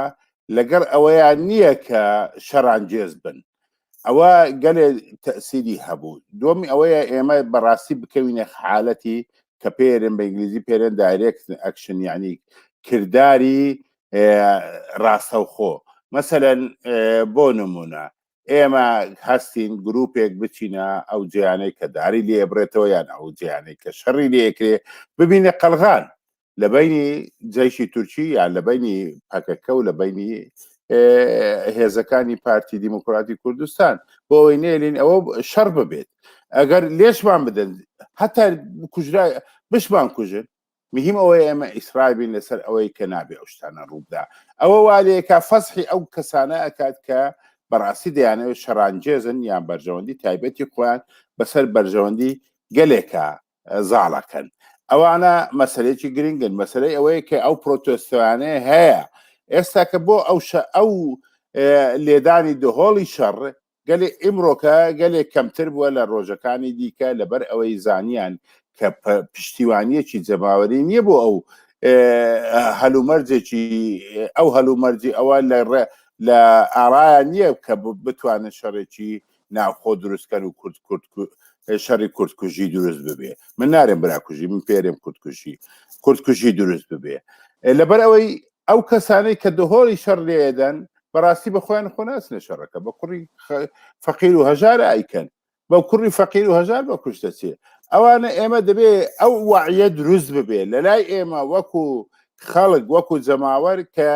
لەگەڵ ئەوەیان نییە کە شەڕانگێز بن ئەوە گەلێ تەسیری هەبوو دومی ئەوەیە ئێمە بەڕاستی بکەوینە حالەتی کە پێرن بە ئینگلیزی پێرن direct action یعنی کرداری ڕاستەوخۆ مەسەلەن بۆ نمونە ئێمە هەستین گروپێک بچینە ئەو جیانەی کە داری لێ بڕێتەوە یان ئەو جیانەی کە شەڕی لێکرێ ببینە قەلغان لە بینی جەیشی تورکی یان لە بینی پەکەکە و لە بینی هێزەکانی پارتی دیموکراتی کوردستان بۆ ئەوەی نێلین ئەوە شەڕ ببێت ئەگەر لێشمان بدەن هەتا کوژرا بشمان کوژن مهم ئەوەیە ئێمە ئیسرار بین لەسەر ئەوەی کە نابێ ئەو شتانە ڕووبدا ئەوە والەیەکە فەزحی ئەو کەسانە ئەکات کە بەڕاستی دەیانەوێت شەڕانگێزن یان بەرژەوەندی تایبەتی خۆیان بەسەر بەرژەوەندی گەلێکە زاڵەکەن ئەوانە مەسلەیەکی گرنگن مەسلەی ئەوەیە کە ئەو پرۆتۆستۆیانەیە هەیە ئێستا کە بۆ ئەو ئەو لێدانی دهۆڵی شەڕ گەلێ ئیمڕۆکە گەلێک کەمتر بووە لە ڕۆژەکانی دیکە لەبەر ئەوەی زانیان کە پشتیوانیەکی جەماوەری نییە بۆ ئەو هەلومەرجێکی ئەو هەلومەرجی ئەوە لە لە ئارایان نییە کە بتوانن شەڕێکی ناوخۆ دروستکەن و کورد کورد شەڕی کوردکوژی دروست ببێ من نارێم براکوژی من پێرێم کوردکوژی کوردکوژی دروست ببێ لەبەر ئەوەی ئەو کەسانەی کە دهۆڵی شەڕ لێدەن بەڕاستی بە خۆیان خۆ ناچنە شەڕەکە بە کوڕی فەقیر و هەژار ئایکەن بە کوڕی فەقیر و هەژار بە کوشت دەچێ ئەوانە ئێمە دەبێ ئەو وعیە دروست ببێ لە لای ئێمە وەکو خەڵک وەکو جەماوەر کە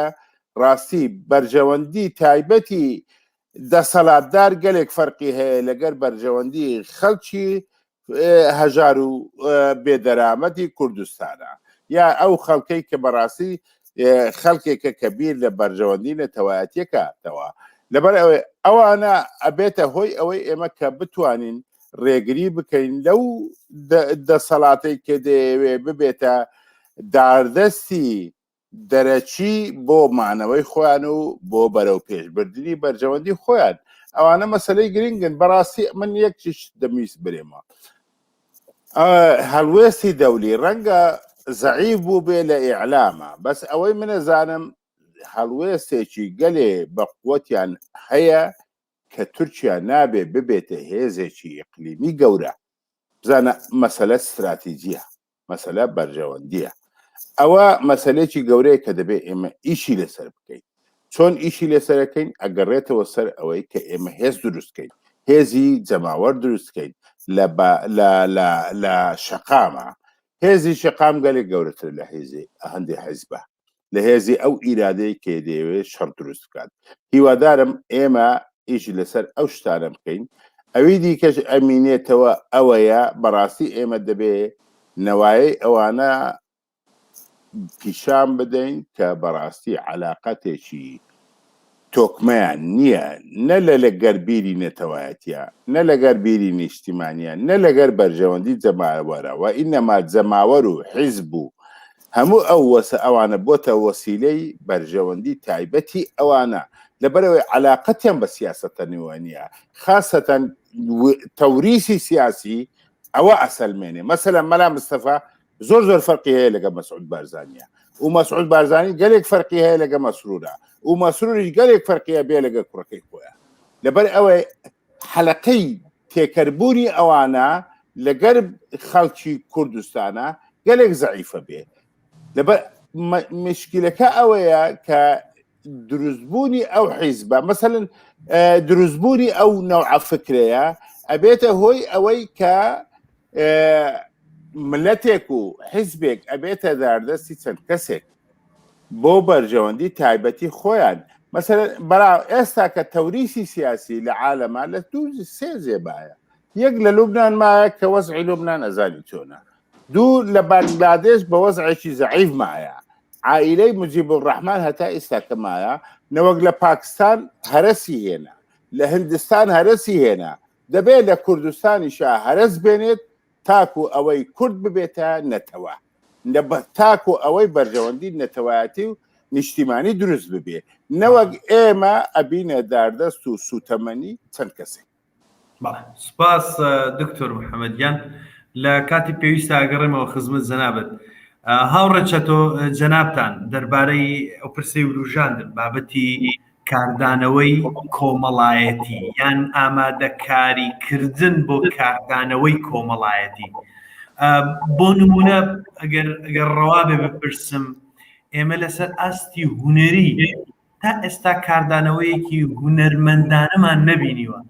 ڕاستی بەرژەوەندی تایبەتی دەسەڵاتدار گەلێک فەرقی هەیە لەگەر بەرژەوەندی خەڵکی هەژار و بێدەرامەتی کوردستانە یا ئەو خەڵکەی کە بەڕاستی خەڵکێکە کە بیر لە بەرژەوەندی نەتەوایەتیەکاتەوە لەبەر ئەوەی ئەوانە ئەبێتە هۆی ئەوەی ئێمە کە بتوانین ڕێگری بکەین لەو دەسەڵاتەی کە دەیەوێ ببێتە داردەستی دەرەکی بۆ مانەوەی خۆیان و بۆ بەرەو پێشبردنی بەرژەوەندی خۆیان ئەوانە مەسلەی گرنگن بەڕاستی من یەک چیش دەمویست برێمە هەڵوێستی دەولی ڕەنگە زەعیف بوو بێ لە ئیعلامە بەس ئەوەی منە زانم هەڵوێستێکی گەلێ بە قوتیان هەیە کە تورکیا نابێ ببێتە هێزێکی ئیقلیمی گەورە بزانە مەسەلە ستراتیجیە مەسەلە بەرژەوەندیە ئەوە مەسەلێکی گەورەیە کە دەبێت ئێمە ئیشی لەسەر بکەین چۆن ئیشی لەسەرەکەین ئەگەڕێتەوە سەر ئەوەی کە ئێمە هێز دروستکەین هێزی جەماوەر دروستکەین لە لە شەقامە هێزی شەقام گەلێک گەورەتر لە هێزی هەندێ حیزبە لە هێزی ئەو ئیرادەی کە دەیەوێت شەڕ دروست بکات هیوادارم ئێمە ئیش لەسەر ئەو شتانە بکەین ئەوی دیکەش ئەمینێتەوە ئەوەیە بەڕاستی ئێمە دەبێ نەوایەی ئەوانە پیشان بدەین کە بەڕاستی علااقەتێکی تۆکمەیان نییە نە لە لەگەر بیری نەتەوایەتیە نە لەگەر بیری نیشتیمانیە نە لەگەر بەرژەوەندی جەماوەرە و ئینەما جەماوەر و حیزب و هەموو ئەو وەسە ئەوانە بۆتە وەسیلەی بەرژەوەندی تایبەتی ئەوانە لەبەرئەوەی عەلاقەتیان بە سیاسەتەنەوە نییە خاسەتەن تەوریسی سیاسی ئەوە ئەسەلمێنێ مەسەلەن مەلا مستەفا زۆر زۆر فەرقی هەیە لەگە مەسعود بارزانیە و مەسعود بارزانی گەلێک فەرقی هەیە لەگە مەسرورە و مەسروریش گەلێک فەرقیە بێ لەگە کوڕەکەی خۆیان لەبەر ئەوەی حەلەقەی تێکەربوونی ئەوانە لەگەر خەڵکی کوردستانە گەلێک زەعیفە بێ لەبەر مشکلەکە ئەوەیە کە دروستبوونی ئەو حیزبە مەسەن دروستبوونی ئەو نەوعە فکرەیە ئەبێتە هۆی ئەوەی کە ملەتێک و حیزبێک ئەبێتە داردەستی چەند کەسێک بۆ بەرژەوەندی تایبەتی خۆیان مەسەلەن بەرا ئێستا کە تەوریسی سیاسی لە عالەما لە دوو سێ جێبایە یەک لە لوبناان مایە کە وەزعی لوبناان ئەزانی چۆنە دوو لە بەنگلادێش بە وەزعێکی زەعیف مایە. عائیلەی مجیب الرحمن هەتا ئێستا کە مایە نەوەک لە پاکستان هەرەسی هێنا لە هندستان هەرەسی هێنا دەبێت لە کوردستانیشا هەرەس بێنێت تاکو ئەوەی کورد ببێتە نەتەوە تاکو ئەوەی بەرژەوەندی نەتەوایەتی و نیشتیمانی دروست ببێ نەوەک ئێمە ئەبینە داردەست و سوتەمەنی چەند کەسێک. بەڵێ سپاس دکتۆر محەممەد گیان لە کاتی پێویستە ئەگەڕێمەوە خزمەت جەنابت هاوڕێ چەتۆ جەنابتان دەربارەی ئەو پرسەی وروژاندن بابەتی کاردانەوەی کۆمەڵایەتی یان ئامادەکاری کردن بۆ کاردانەوەی کۆمەڵایەتی بۆ نمونە ئەگەر ئەگەر ڕەوا بێ بپرسم ئێمە لەسەر ئاستی هونەری تا ئێستا کاردانەوەیەکی هونەرمەندانەمان نەبینیوە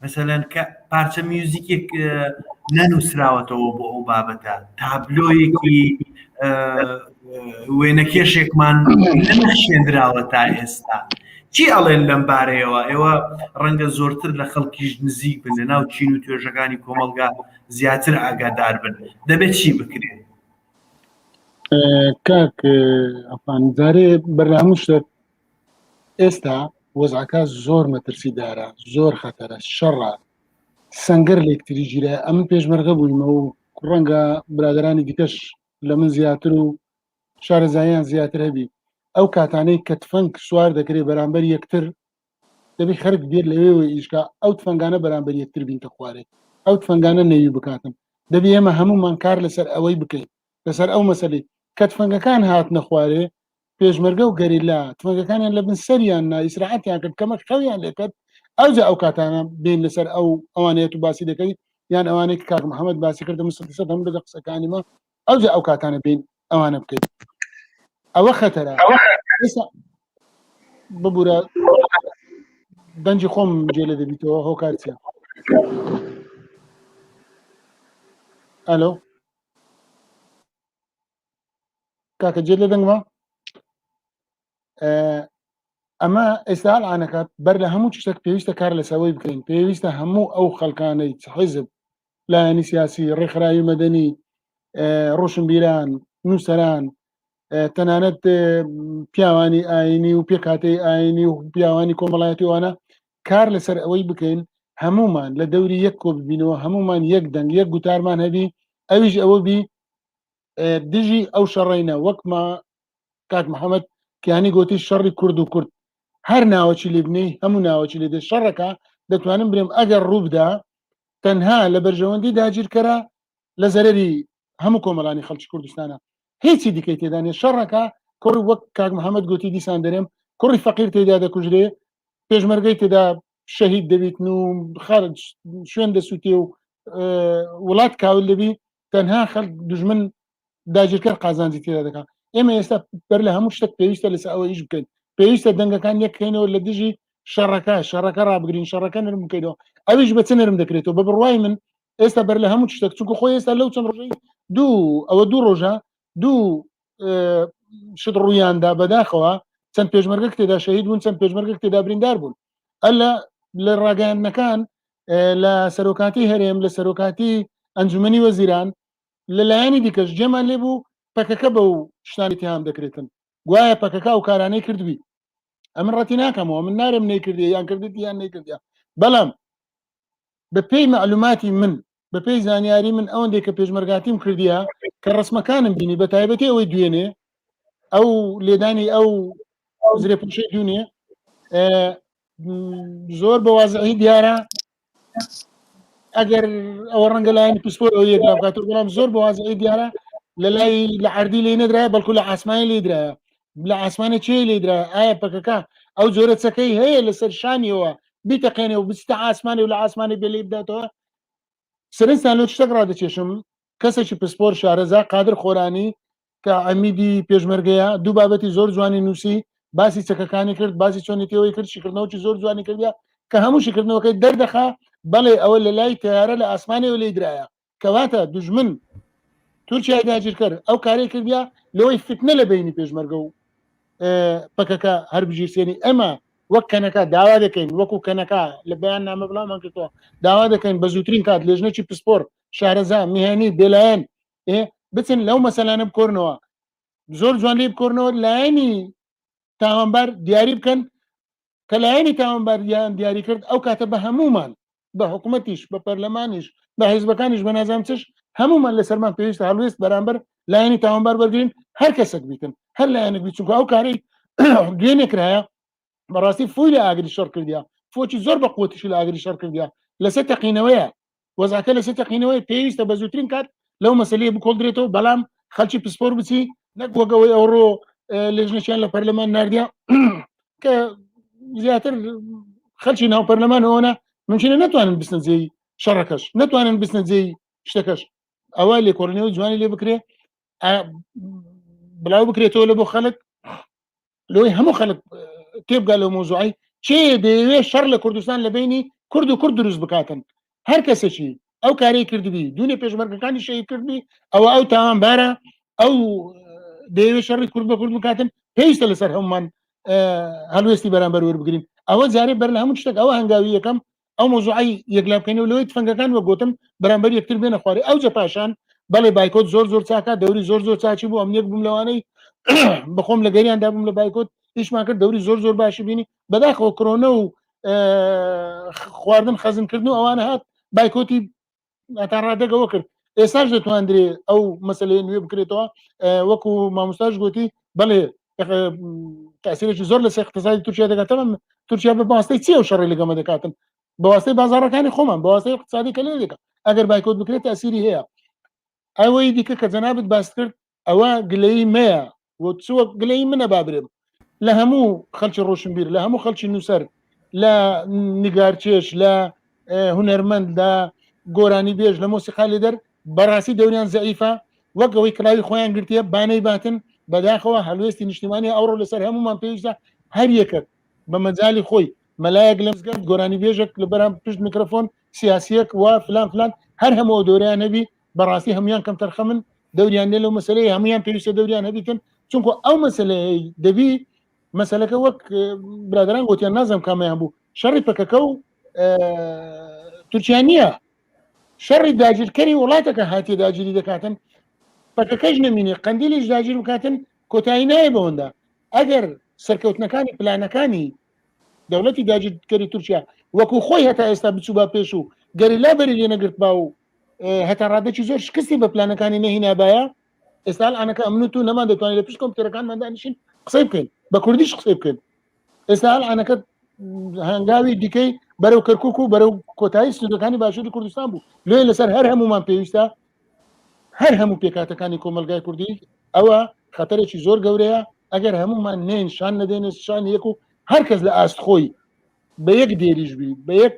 مەسەلەن کە پارچە میوزیکێک نەنووسراوەتەوە بۆ ئەو بابەتە تابلۆیەکی وێنەکێشێکمان نەنەخشێنراوە تا ئێستا چی ئەڵێن لەم بارەیەوە ئێوە ڕەنگە زۆرتر لە خەڵکیش نزیک بن لە ناو چین و توێژەکانی کۆمەڵگا زیاتر ئاگادار بن دەبێت چی بکرێت کاک ئەفان جارێ بەر لە هەموو شتێک ئێستا وەزعەکە زۆر مەترسیدارە زۆر خەتەرە شەڕە سەنگەر لەکتری گیرە ئەمن پێشمەرگە بوویمە و ڕەنگە برادرانی دیکەش لە من زیاتر و شارەزاییان زیاتر هەبی ئەو کاتانەی کە تفەنگ سوار دەکرێت بەرامبەر یەکتر دەبی خەرک بێت لەوێوە ئیشکا ئەو تفەنگانە بەرامبەر یەکتر بینتە خوارێ ئەو تفەنگانە نەوی بکاتن دەبی ئێمە هەمومان کار لەسەر ئەوەی بکەین لەسەر ئەو مەسەلی کە تفەنگەکان هاتنە خوارێ پێشمەرگە و گەریلا تفەنگەکانیان لە بن سەریان نا ئیسراحەتیان کرد کەمە خەویان لێکرد ئەوجا ئەو کاتانە بین لەسەر ئەو ئەوانەیە تو باسی دەکەی یان ئەوانەی کە کاک محەممەد باسی کردم سەد هەموو لەگە قسەکانی ما ئەوجا ئەو کاتانە بین ئەوانە بکەیت ئەوە خەتەرە ببوورە دەنجی خۆم جێ لە دەبیتەوە هۆکار چیە ئەلۆ کاکە جێ لە دەنگمە ئەمە ئێستا ئەنەکە بەر لە هەموو شتێک پێویستە کار لەسەوەی بکەین پێویستە هەموو ئەو خەڵکانەی حیزب لایەنی سیاسی ڕێکخراوی مەدەنی ڕۆشنبیران نووسەران تەنانەت پیاوانی ئاینی و پێکهاتەی ئاینی و پیاوانی کۆمەڵایەتیوانە کار لەسەر ئەوەی بکەین هەمومان لە دەوری یەک کۆ ببینەوە هەمومان یەک دەنگ یەک گوتارمان هەبی ئەویش ئەوە بی دژی ئەو شەڕینە وەک ما کاک محەممەد کیانی گوتی شەڕی کورد و کورد هەر ناوەچی لێبنەی هەموو ناوەچی لێ دێ شەڕەکە دەتوانم برێم ئەگەر ڕووبدا تەنها لە بەرژەوەندی داگیرکەرە لە زەرەری هەموو کۆمەڵانی خەڵکی کوردستانە هیچی دیکەی تێدا نیە شەڕەکە کوڕی وەک کاک محەممەد گوتی دیسان دەرێم کوڕی فەقیر تێدا دەکوژرێ پێشمەرگەی تێدا شەهید دەبیتن و خارج شوێن دەسووتێ و وڵات کاول دەبی تەنها خەڵک دژمن داگیرکەر قازانجی تێدا دەکات ئێمە ئێستا بەر لە هەموو شتێک پێویستە لەسەر ئەوە ئیش بکەین پێویستە دەنگەکان یەککەینەوە لە دژی شەڕەکە شەڕەکە ڕابگرین شەڕەکە نرم بکەینەوە ئەویش بە چ نرم دەکرێتەوە بە بڕوای من ئێستا بەر لە هەموو شتێک چونکە خۆی ئێستا لەو چەند ڕۆژەی دوو ئەوە دوو ڕۆژە دوو شت ڕوویاندا بەداخەوە چەند پێشمەرگە تێدا شەهید بوون چەند پێشمەرگە تێدا بریندار بوون ئەلە لە ڕاگەیاندنەکان لە سەرۆکاتی هەرێم لە سەرۆکاتی ئەنجومنی وەزیران لە لایەنی دیکەش جێمان لێ بوو پەکەکە بەو شتانی تیام دەکرێتن گوایە پەکەکە ئەو کارانەی کردبی ئەمن ڕەتی ناکەمەوە من نارم نەیکردی یان کردێتی یان نەیکردیا بەڵام بە پێی معلوماتی من بە پێی زانیاری من ئەوەندێک کە پێشمەرگاتیم کردیە کە ڕسمەکانم بینی بە تایبەتی ئەوەی دوێنێ ئەو لێدانی ئەو زرێپوشەی دوونێ زۆر بە وازعی دیارە ئەگەر ئەوە ڕەنگە لایەن پسپۆر ئەو یەک بکات بەڵام زۆر بە وازعی دیارە لە لای لە عردی لێ نەدرایە بەڵکو لە ئاسمانی لێ درایە لە ئاسمانە چێ لێ درایە ئایا پەکەکە ئەو جۆرە چەکەی هەیە لەسەر شانیەوە بیتەقێنێ و بچتە ئاسمانی و لە ئاسمانی بێ لێ بداتەوە سەرنجتان لۆ شتێک ڕادەکێشم کەسێکی پسپۆر شارەزا قادر خۆرانی کە عەمیدی پێشمەرگەیە دوو بابەتی زۆر جوانی نووسی باسی چەکەکانی کرد باسی چۆنیتیەوەی کرد شیکردنەوەی زۆر جوانی کردیا کە هەموو شیکردنەوەکەی دەردەخا بەڵێ ئەوە لە لای تەیارە لە ئاسمانەوە لێی درایە کەواتە دوژمن تورکیای داگیرکەر ئەو کارەی کردیا لەوەی فتنە لە بینی پێشمەرگە و پەکەکە هەر بگیرسێنی ئەمە وەک کەنەکە داوا دەکەین وەکو کەنەکە لە بەیان نامە بڵاومان کردەوە داوا دەکەین بە زووترین کات لێژنەی پسپۆر شارەزا میهانی بێلایەن بچن لەو مەسەلانە بکۆرنەوە. زۆر جوان لێ بکۆرنەوە لایەنی تاوانبار دیاری بکەن کە لایەنی تاوانباریان دیاری کرد ئەو کاتە بە هەمومان بە حکوومەتیش بە پەرلەمانیش بە حیزبەکانیش بە نازام چش هەمومان لەسەرمان پێویستە هەڵوێست بەرامبەر لایەنی تاوانبار بەرگرین هەر کەسێک بیتن هەر لایەنێک بیت چونکە ئەو کارەی دوێنێ کرایە بەڕاستی فوی لە ئاگری شەڕ کردیا فۆچی زۆر بە قوتیشی لە ئاگری شەڕ کردیا لەسەر تەقینەوەیە وەزعەکە لەسەر تەقینەوەی پێویستە بە زووترین کات لەو مەسلەیە بکۆڵدرێتەوە بەڵام خەلکی پسپۆر بچی نەک وەگەوەی ئەوڕۆ لێژنەچیان لە پەرلەمان نردیا کە زیاتر خەلکی ناو پەرلەمان ئەوەنە ممکنە نتوانن بستن جێی شەڕەکەش نتوانن بستنە جێی شتەکەش ئەوە لێکۆڵینەوەی جوانی لێ بکرێ بڵاو بکرێتەوە لە بۆ خەڵک لەوەی هەموو خەڵک تێبگا لەو مۆزوعی چێ دەیەوێ شەڕ لە کوردستان لە بینی کورد و کورد دروست بکاتن هەر کەسێکی ئەو کارەی کردبی دوونێ پێشمەرگەکانی شەهید کردبی ئەوە ئەو تاوانبارە ئەو دەیەوێ شەڕی کورد بە کورد بکاتن پێویستە لەسەر هەمومان هەڵوێستی بەرامبەر وەربگرین ئەوە جارێ بەر لە هەموو شتێک ئەوە هەنگاوی یەکەم ئەو مۆزوعی یەکلا بکەینەوە لەوەی تفەنگەکان وە گوتم بەرامبەر یەکتر بێنە خوارێ ئەو جە پاشان بەڵێ بایکۆت زۆر زۆر چاکە دەوری زۆر زۆر چاچی بوو ئەمنیەک بووم لەوانەی بەخۆم لە گەریاندا بووم لە بایکۆت ئیشمان کرد دەوری زۆر زۆر باشی بینی بەداخەوە کرۆنە و خواردن خەزنکردن و ئەوانە هات بایکۆتی تا ڕادەگەوە کرد ئێستاش دەتواندرێ ئەو مەسلەیە نوێ بکرێتەوە وەکو مامۆستاش گوتی بەڵێ تاسیرێکی زۆر لەسەر اقتصادی تورکیا دەکاتەوە تورکیا بە باستەی چی ئەو شەڕی لەگەمە دەکاتن بەواستەی بازاڕەکانی خۆمان بەواستەی اقتصادی کە لێ دەکات ئەگەر بایکۆت بکرێت تاسیری هەیە ئەوەی دیکە کە جەنابت باس کرد ئەوە گلەیی مەیە و چ وەک گلەیی منە با برێم لە هەموو خەلکی ڕۆشنبیر لە هەموو خەلکی نووسەر لە نیگارکێش لە هونەرمەند لە گۆرانی بێژ لە مۆسیقا لێدەر بەڕاستی دەوریان زەعیفە وەک ئەوەی کلاوی خۆیان گرتیە بانەی باتن بەداخەوە هەلوێستی نیشتیمانی ئەوڕۆ لەسەر هەمومان پێویستە هەر یەکەک بە مەجای خۆی مەلایەک لە مزگەفت گۆرانی بێژێک لە بەرام پشت میکرۆفۆن سیاسیەک و فلان فلان هەر هەموو دەوریان هەبی بەڕاستی هەمویان کەم تەرخەمن دەوریان نیە لەو مەسلەیە هەمویان پێویستە دەوریان هەبیتن چونکە ئەو مەسلەیە دەبی مەسلەکە وەک برادران گوتیان نازم کامیان بوو شەڕی پەکەکە و تورکیا نییە شەڕی داگیرکەری وڵاتەکە هاتی داگیری دەکاتن پەکەکەش نەمینێ قندیلیش داگیر بکاتن کۆتایی نایە بەوەندا ئەگەر سەرکەوتنەکانی پلانەکانی دەوڵەتی داگیرکەری تورکیا وەکو خۆی هەتا ئێستا بچوو با پێش و گەریلا بەری لێ نەگرتبا و هەتا ڕادەکی زۆر شکستی بە پلانەکانی نەهینابایە ئێستا ئەنەکە ئەمن و تو نەمان دەتوانین لە پشت کۆمپیوتەرەکانمان دانیشین قسەی بکەین بە کوردیش قسەی بکەین ئێستا ئەنەکە هەنگاوی دیکەی بەرەو کەرکک و بەرەو کۆتایی سنوورەکانی باشووری کوردستان بوو لێ لەسەر هەر هەمومان پێویستە هەر هەموو پێکاتەکانی کۆمەلگای کوردی ئەوە خەتەرێکی زۆر گەورەیە ئەگەر هەمومان نین شان نەدێنێ شان یەک و هەر کەس لە ئاست خۆی بە یەک دێریش بی بە یەک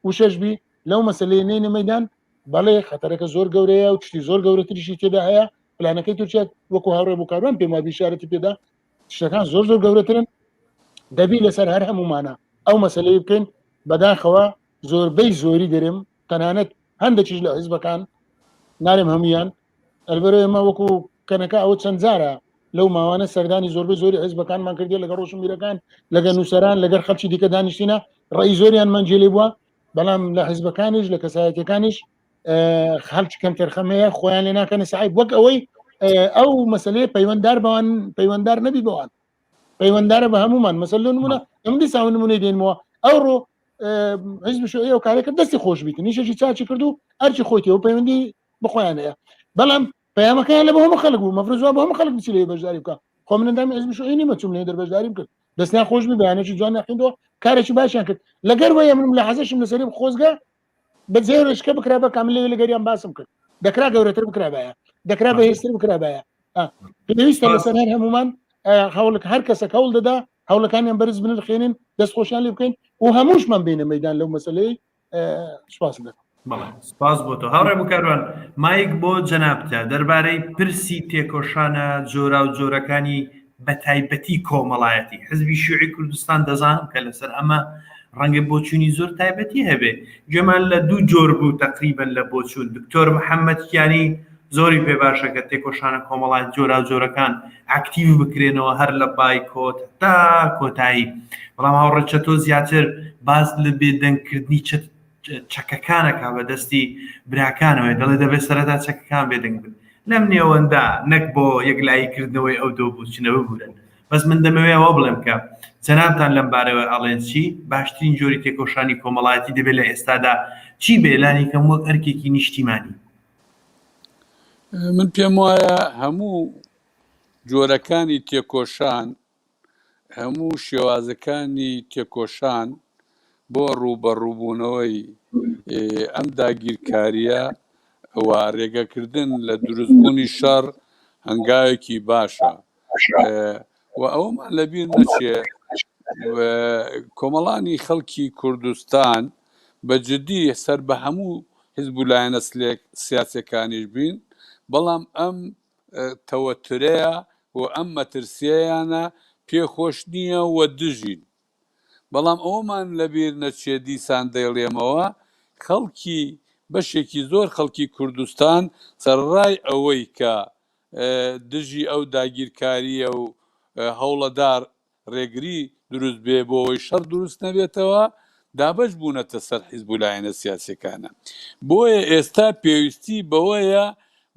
وشەش بی لەو مەسلەیە نێنە مەدان بەڵێ خەتەرەکە زۆر گەورەیە و شتی زۆر گەورەتریشی تێدا هەیە پلانەکەی تورکیا وەکو هاوڕێ بۆ کاروان پێم وابی شارەتی پێدا شتەکان زۆر زۆر گەورەترن دەبی لەسەر هەر هەمومانە ئەو مەسلەی بکەین بەداخەوە زۆربەی زۆری دەرم تەنانەت هەندێکیش لە حیزبەکان نارێم هەمویان ئەلبەرە ئێمە وەکو کەنەکە ئەوە چەند جارە لەو ماوانە سەردانی زۆربەی زۆری حیزبەکانمان کردی لەگەڵ ڕۆشنبیرەکان لەگەڵ نووسەران لەگەڵ خەڵکی دیکە دانیشتینە ڕێی زۆریان منجێ بووە بەڵام لە حیزبەکانیش لە کەسایەتەکانیش خەڵکی کەم تەرخەمەیە خۆیان لێ ناکەنە سعیب وەک ئەوەی ئەو مەسلەیە پەیوەنددار بەوان پەیوەنددار نەبی بەوان پەیوەنددارە بە هەمومان مەسەل لە نمونە ئەم دیسان نمونەی دێنمەوە ئەوڕۆ حزب شوعی ئەو کارێکە دەستی خۆش بیت نیشەکی چاچی کرد و ئەرچی خۆیتەوە پەیوەندی بخۆیان هەیە بەڵام پەیامەکەیان لە بۆ هەموو خەڵک بوو مەفرۆز وا بۆ هەموو خەڵک بچی لێ بەشداری بکە خۆ من ئەندامی حزب شوعی نیمە چوم لێ دەربەشداریم کرد دەستیان خۆش بی بەیانێکی جوان نەخیندەوە کارێکی باشیان کرد لەگەر وەیە من لە حەزەشم لەسەری خۆزگە بە جێرشکە بکرا بە کامل لەوێ لەگەریان باسم کرد دەکرا گەورەتر بکرابایە دەکرا بەهێزتر بکرابایە پێویستە لەسەر هەر هەمومان هەوڵک هەر کەسێک هەوڵ دەدا هەوڵەکانیان بەرز بنرخێنین دەست خۆشیان لێ بکەین و هەمووشمان بینە مەدان لەو مەسلەی سپاس دەکەم سپاس بۆ تۆ هاوڕێ بکاروان مایک بۆ جەنابتە دەربارەی پرسی تێکۆشانە جۆرا و جۆرەکانی بە تایبەتی کۆمەڵایەتی حزبی شیوعی کوردستان دەزانم کە لەسەر ئەمە ڕەنگە بۆچوونی زۆر تایبەتی هەبێ گوێمان لە دوو جۆر بوو تقریبن لە بۆچوون دکتۆر محەممەد کیانی زۆری پێ باشە کە تێکۆشانە کۆمەڵایەت جۆراوجۆرەکان ئاکتیڤ بکرێنەوە هەر لە بایکۆت تا کۆتایی بەڵام هاوڕێ چەتۆ زیاتر باس لە بێدەنگکردنی چەکەکانەکە بە دەستی براکانەوەی دەڵێ دەبێت سەرەتا چەکەکان بێدەنگ بن. لەم نێوەندا نەک بۆ یەکلایی کردنەوەی ئەو دۆ بوچنە ببورن بەس من دەمەوێ ئەوە بڵێم کە جەنابتان لەم بارەوە ئەڵێن چی؟ باشترین جۆری تێکۆشانی کۆمەڵایەتی دەبێت لە ئێستادا چی بێ لانی کەم وەک ئەرکێکی نیشتیمانی؟ من پێم وایە هەموو جۆرەکانی تێکۆشان هەموو شێوازەکانی تێکۆشان بۆ ڕووبەڕووبوونەوەی ئەم داگیرکارییە و ڕێگەکردن لە دروستبوونی شەڕ هەنگاوێکی باشە و ئەوەمان لەبیر نەچێ کۆمەڵانی خەڵکی کوردستان بە جدی سەر بە هەموو حزب و لایەنە سیاسەکانیش بین بەڵام ئەم تەوەترەیە و ئەم مەترسیەیانە پێ خۆش نییە و دژین. بەڵام ئەوەمان لەبیر نەچێ دیسان دەیڵێمەوە خەڵکی بەشێکی زۆر خەڵکی کوردستان سەرەڕای ئەوەی کە دژی ئەو داگیرکارییە و هەوڵەدار ڕێگری دروست بێ بۆ ئەوەی شەڕ دروست نەبێتەوە، دابەش بوونەتە سەر حیزب و لایەنە سیاسیەکانە. بۆیە ئێستا پێویستی بەوەیە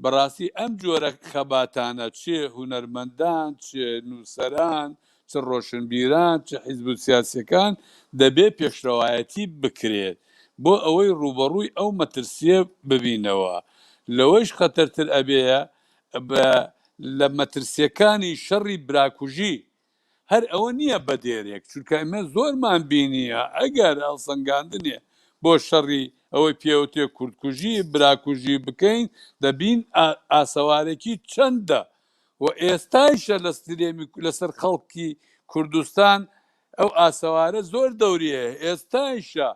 بەڕاستی ئەم جۆرە خەباتانە چ هونەرمەندان، چ نووسەران، چ ڕۆشنبیران، چ حیزب و سیاسیەکان دەبێ پێشرەوایەتی بکرێت بۆ ئەوەی ڕووبەڕووی ئەو مەترسیە ببینەوە. لەوەیش خەتەرتر ئەبێ بە لە مەترسیەکانی شەڕی براکوژی هەر ئەوە نییە بە دێرێک چونکە ئێمە زۆرمان بینیە ئەگەر هەڵسەنگاندنێ بۆ شەڕی ئەوەی پێوتێ کوردکوژی براکوژی بکەین دەبین ئاسەوارێکی چەندە و ئێستایشە لە سترێمی لەسەر خەڵکی کوردستان ئەو ئاسەوارە زۆر دەوریە ئێستایشە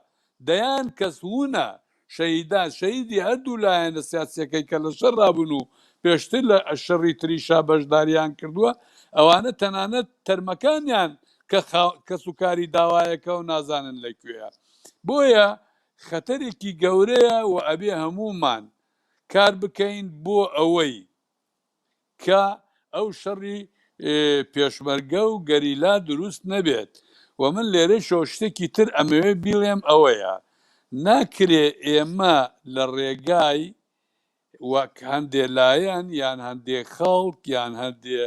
دەیان کەس وونە شەهیدان، شەهیدی هەردوو لایەنە سیاسیەکەی کە لە شەڕا بوون و پێشتر لە شەڕی تریشا بەشداریان کردووە، ئەوانە تەنانەت تەرمەکانیان کە کەسوکاری داوایەکە و نازانن لە کوێیە. بۆیە خەتەرێکی گەورەیە و ئەبێ هەموومان کار بکەین بۆ ئەوەی کە ئەو شەڕی پێشمەرگە و گەریلا دروست نەبێت و من لێرەشەوە شتێکی تر ئەمەوێ بیڵێم ئەوەیە ناکرێ ئێمە لە ڕێگای وەک هەندێ لایەن یان هەندێ خەڵک یان هەندێ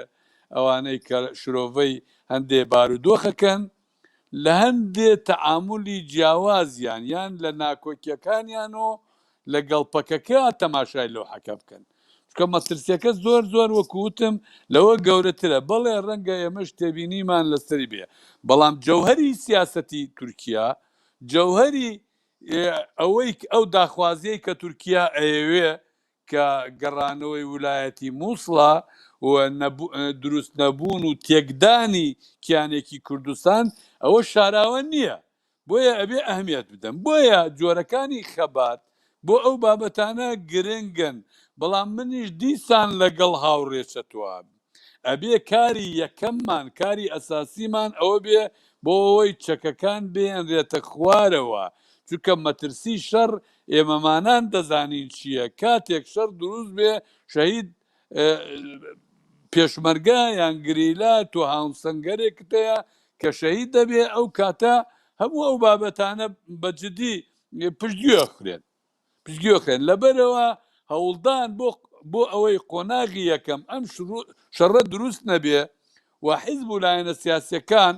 ئەوانەی کە شرۆڤەی هەندێ بارودۆخەکەن لە هەندێ تەعامولی جیاوازیان یان لە ناکۆکیەکانیان و لە گەڵ پەکەکە تەماشای لەوحەکە بکەن چونکە مەترسیەکە زۆر زۆر وەکو وتم لەوە گەورەترە بەڵێ ڕەنگە ئێمەش تێبینیمان لەسەری بێ بەڵام جەوهەری سیاسەتی تورکیا جەوهەری ئەوەی ئەو داخوازیەی کە تورکیا ئەیەوێ کە گەڕانەوەی ولایەتی موسڵە و دروست نەبوون و تێکدانی کیانێکی کوردستان ئەوە شاراوە نییە بۆیە ئەبێ ئەهمیەت بدەم بۆیە جۆرەکانی خەبات بۆ ئەو بابەتانە گرنگن بەڵام منیش دیسان لەگەڵ هاوڕێ چەتوان ئەبێ کاری یەکەممان کاری ئەساسیمان ئەوە بێ بۆ ئەوەی چەکەکان بێنرێتە خوارەوە چونکە مەترسی شەڕ ئێمەمانان دەزانین چییە کاتێک شەڕ دروست بێ شەهید پێشمەرگە یان گریلا تۆ هاوسەنگەرێکت هەیە کە شەهید دەبێ ئەو کاتە هەموو ئەو بابەتانە بە جدی پشتگوێ خرێن پشتگوێ خرێن لەبەرەوە هەوڵدان بۆ بۆ ئەوەی قۆناغی یەکەم ئەم شەڕە دروست نەبێ و حیزب و لایەنە سیاسەکان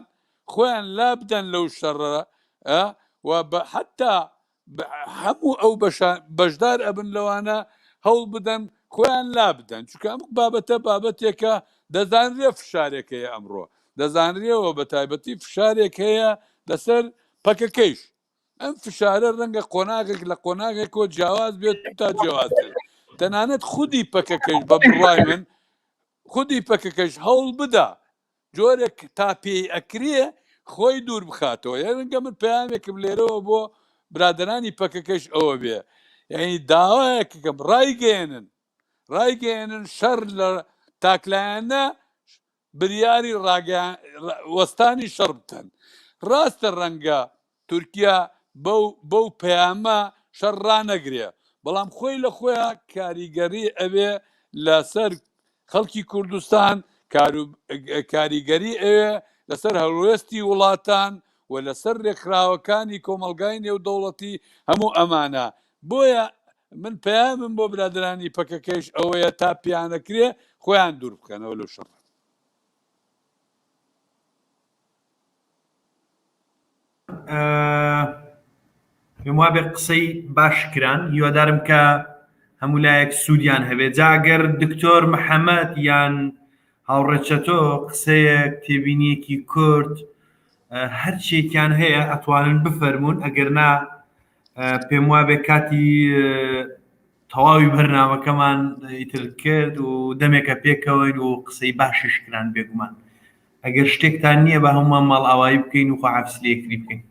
خۆیان لابدەن لەو شەڕە و بە حتا هەموو ئەو بەشە بەشدار ئەبن لەوانە هەوڵ بدەن خۆیان لابدەن چونکە ئەم بابەتە بابەتێکە دەزانرێ فشارێک هەیە ئەمڕۆ دەزانرێەوە بە تایبەتی فشارێک هەیە لەسەر پەکەکەیش ئەم فشارە ڕەنگە قۆناغێک لە قۆناغێکەوە جیاواز بێت تا جیاوازتر تەنانەت خودی پەکەکەش بە بڕوای من خودی پەکەکەش هەوڵ بدا جۆرێک تا پێی ئەکرێ خۆی دوور بخاتەوە یاڕەنگە من پەیامێکم لێرەوە بۆ برادەرانی پەکەکەش ئەوە بێ یعنی داوایەکەکەم ڕایگەیەنن ڕایگەیەنن شەڕ لە تاکلایەنە بریاری وەستانی شەڕ بدەن ڕاستە ڕەنگە تورکیا بەو بەو پەیامە شەڕ ڕانەگرێ، بەڵام خۆی لە خۆیا کاریگەری ئەوێ لەسەر خەڵکی کوردستان، کاریگەری ئەوێ لەسەر هەڵوێستی وڵاتان و لەسەر رێکخراوەکانی کۆمەڵگای نێودەوڵەتی هەموو ئەمانە. بۆیە. من پەیامم بۆ برادەرانی پەکەکەیش ئەوەیە تا پیانەکرێ خۆیان دوور بخەنەوە لەو شەڕە. پێم وابێ قسەی باش کران هیوادارم کە هەموو لایەک سوودیان هەبێت جا گەر دکتۆر محەممەد یان هاوڕێ چەتۆ قسەیەک تێبینیەکی کورت هەرچێکیان هەیە ئەتوانن بفەرمونون ئەگەر نا پێم وابێ کاتی تەواوی بەرنامەکەمان ئیتر کرد و دەمێکە پێکەوەین و قسەی باشیش کران بێگومان ئەگەر شتێکتان نییە بە هەمومان ماڵئاوایی بکەین و خواحافیز لە یەکتری بکەین.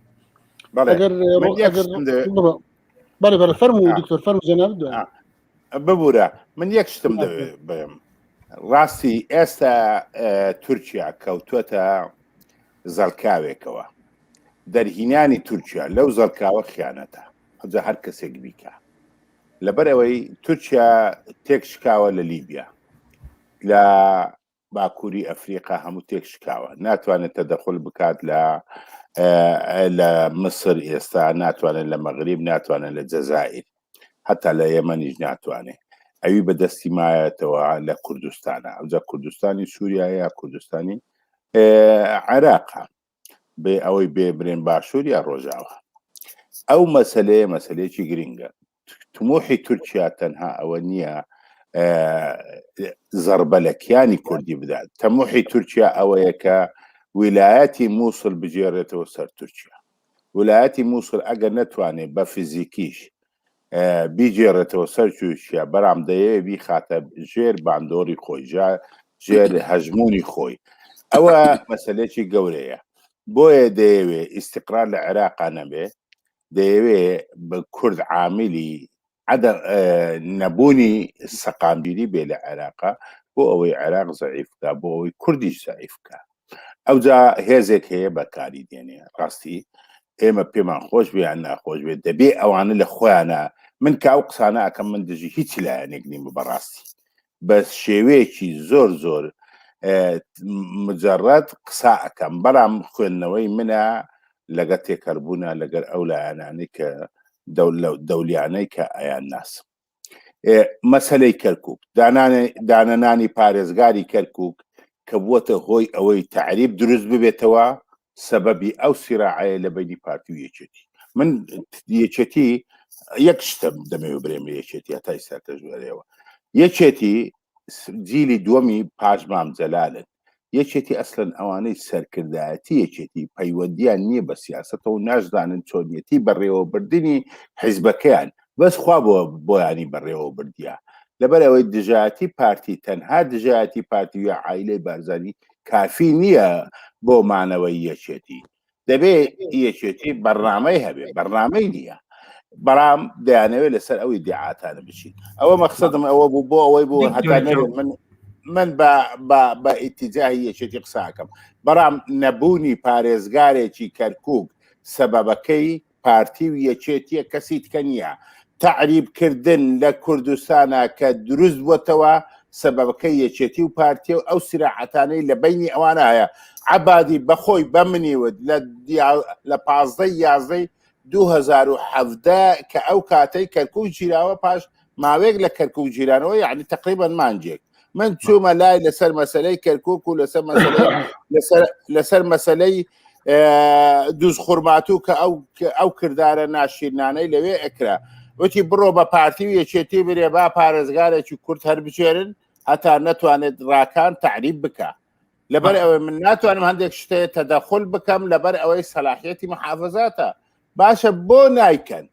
بەڵێ بەڵێ فەرموو دکتۆر فەرموو جەنابت دوای. ببورە من یەک شتم دەوێ بڵێم ڕاستی ئێستا تورکیا کەوتووەتە زەڵکاوێکەوە دەرهینانی تورکیا لەو زەڵکاوە خیانەتە ئەجا هەر کەسێک بیکە لەبەر ئەوەی تورکیا تێک شکاوە لە لیبیا لە باکووری ئەفریقا هەموو تێک شکاوە ناتوانێت تەدەخل بکات لە لە مسر ئێستا ناتوانێت لە مەغریب ناتوانێت لە جەزائیر هەتا لە یەمەنیش ناتوانێت ئەوی بەدەستی مایەتەوە لە کوردستانە ئەوجا کوردستانی سووریا یا کوردستانی عێراقە بێ ئەوەی بێ برێن باشوور یا ڕۆژاوا ئەو مەسلەیە مەسلەیەکی گرنگە تموحی تورکیا تەنها ئەوە نییە زەربە لە کیانی کوردی بدات تەموحی تورکیا ئەوەیە کە ویلایەتی مووسڵ بگێڕێتەوە سەر تورکیا ولایەتی مووسڵ ئەگەر نەتوانێت بە فیزیکیش بیگێڕێتەوە سەر تورکیا بەرام دەیەوێ بیخاتە ژێر باندۆری خۆی ژێر هەژمونی خۆی ئەوە مەسلێکی گەورەیە بۆیە دەیەوێ ئیسیقرار لە عێراقا نەبێ دەیەوێ بە کورد عاملی نەبوونی سەقامگیری بێ لە عێراقا بۆ ئەوەی عێراق زەعیفکە بۆ ئەوەی کوردیش زەعیفکە ئەوجا هێزێک هەیە بەکاری دێنێ ڕاستی ئێمە پێمان خۆش بێ یان ناخۆش بێت دەبێ ئەوانە لە خۆیانە من کە ئەو قسانە ئەکەم من دژی هیچ لایەنێک نیم بەڕاستی بە شێوەیەکی زۆر زۆر مجرد قسا ئەەکەم بەڵام خوێندنەوەی منە لەگە تێکەربوونە لەگەر ئەو لایەنانەی کە دەولیانەی کە ئەیان ناسم مەسەلەی کەرکک دانەنانی پارێزگاری کەرکک کە بووەتە هۆی ئەوەی تعریب دروست ببێتەوە سەبەبی ئەو سیراعەیە لە بینی پارتی و یەکێتی من یەکێتی یەک شتم دەمەوێت برێم لە یەکێتی هەتا ئێستا کەش بەرەوە یەکێتی جیلی دووەمی پاش مام جەلالن یەکێتی ئەسلەن ئەوانەی سەرکردایەتی یەکێتی پەیوەندیان نییە بە سیاسەتەوە و ناشزانن چۆنیەتی بەڕێوەبردنی حیزبەکەیان بەس خوا بۆ بۆیانی بەڕێوە بردیە لەبەر ئەوەی دژایەتی پارتی تەنها دژایەتی پارتی یا عایلەی بارزانی کافی نییە بۆ مانەوەی یەکێتی دەبێ یەکێتی بەرنامەی هەبێ بەرنامەی نییە بەڵام دەیانەوێت لەسەر ئەوی دیعاتانە بچین ئەوە مەخصدم ئەوە بوو بۆ ئەوەی بوو هەتا من من بە بە ئیتیجاهی یەکێتی قساکەم بەڵام نەبوونی پارێزگارێکی کەرکک سەبەبەکەی پارتی و یەکێتیە کەسی تکە نییە تەعریب کردن لە کوردستانا کە دروست بوەتەوە سەبەبەکەی یەکێتی و پارتیە و ئەو سراعەتانەی لە بەینی ئەوانە هەیە عەبادی بەخۆی بە منی وت لە لە پازدەی یازدەی 2017 کە ئەو کاتەی کەرکوک گیراوە پاش ماوەیەک لە کەرکوک گیرانەوە یعنی تقریبا مانجێک من چوومە لای لەسەر مەسلەی کەرکک و لەسەر مەسلەی لەسەر لەسەر مەسلەی دوز خورماتوو کە ئەو ئەو کردارە ناشیرنانەی لەوێ ئەکرا وتی بڕۆ بە پارتی و یەکێتی برێ با پارێزگارێکی کورد هەربژێرن هەتا نەتوانێت ڕاکان تعریب بکە لەبەر ئەوەی من ناتوانم هەندێک شتەیە تەدەخل بکەم لەبەر ئەوەی سەلاحیەتی محافزاتە باشە بۆ نایکەن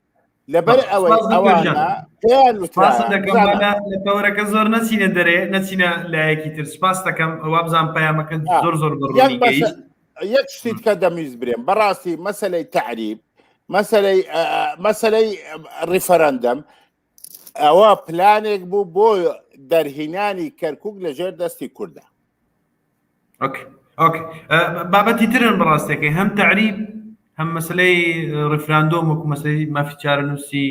لەبەر ئەوەی ئەوانە پێیان وترا لە تەوەرەکە زۆر نەچینە دەرێ نەچینە لایەکی تر سپاس دەکەم وابزان پەیامەکە زۆر زۆر بەڕوونی گەیشت یەک شتی تکە دەمویست برێم بەڕاستی مەسەلەی تەعریب مەسەلەی مەسەلەی ڕیفەرەندەم ئەوە پلانێک بوو بۆ دەرهینانی کەرکک لە ژێر دەستی کوردە ئۆکەی ئۆکەی بابەتی ترن بەڕاستەکەی هەم تەعریب هەم مەسلەی ڕیفراندۆم وەکو مەسلەی مافی چارەنووسی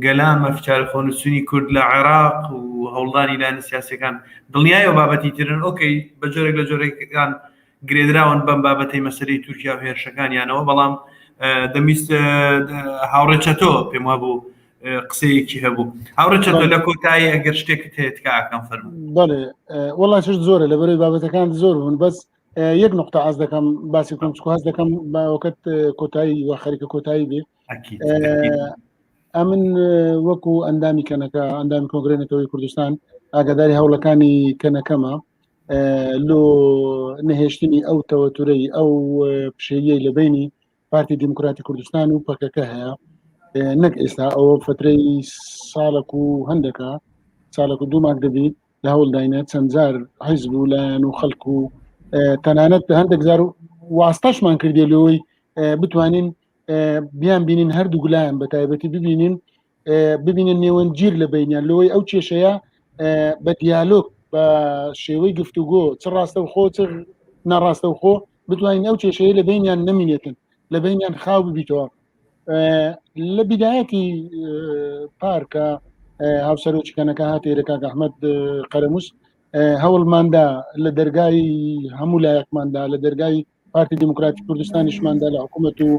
گەلان مافی چارە خۆنووسینی کورد لە عێراق و هەوڵدانی لایەنە سیاسەکان دڵنیایەوە بابەتی ترن ئۆکەی بە جۆرێک لە جۆرێکان گرێدراون بەم بابەتەی مەسلەی تورکیا و هێرشەکانیانەوە بەڵام دەمویست هاوڕێ چەتۆ پێم وابوو. قسەیەکی هەبوو. هاوڕێ چەتۆ لە کۆتایی ئەگەر شتێکت هەیە تکاکەم فەرموو. بەڵێ وەڵا چشت زۆرە لەبەرەی بابەتەکان زۆر بوون بەس یەک نقطە ئاز دەکەم باسی بکەم چکو هەست دەکەم باوەکەت کۆتایی وە خەریکە کۆتایی بێ ئەمن وەکو ئەندامی کەنەکە ئەندامی کۆنگرەی نەتەوەی کوردستان ئاگاداری هەوڵەکانی کەنەکەمە لۆ نەهێشتنی ئەو تەوەتورەی ئەو پشەیەی لە بینی پارتی دیموکراتی کوردستان و پەکەکە هەیە نەک ئێستا ئەوە فترەی ساڵک و هەندێکە ساڵک و دوو مانگ دەبی لە هەوڵداینە چەند جار حیزب و لایەن و خەڵک و تەنانەت هەندێک جار واستەشمان کردێ لەوەی بتوانین بیان بینین هەردوو لایەن بە تایبەتی ببینین ببینن نێوەندگیر لە بینیان لەوەی ئەو کێشەیە بە دیالۆگ بە شێوەی گفتوگۆ چ ڕاستەوخۆ چ ناڕاستەوخۆ بتوانین ئەو کێشەیە لە بینیان نەمینێتن لە بینیان خاو ببیتەوە لە بیدایەتی پارکە هاوسەرۆکی کەنەکە هاتێرە کاک ئەحمەد قەرەموس هەوڵماندا لە دەرگای هەموو لایەکماندا لە دەرگای پارتی دیموکراتی کوردستانیشماندا لە حکوومەت و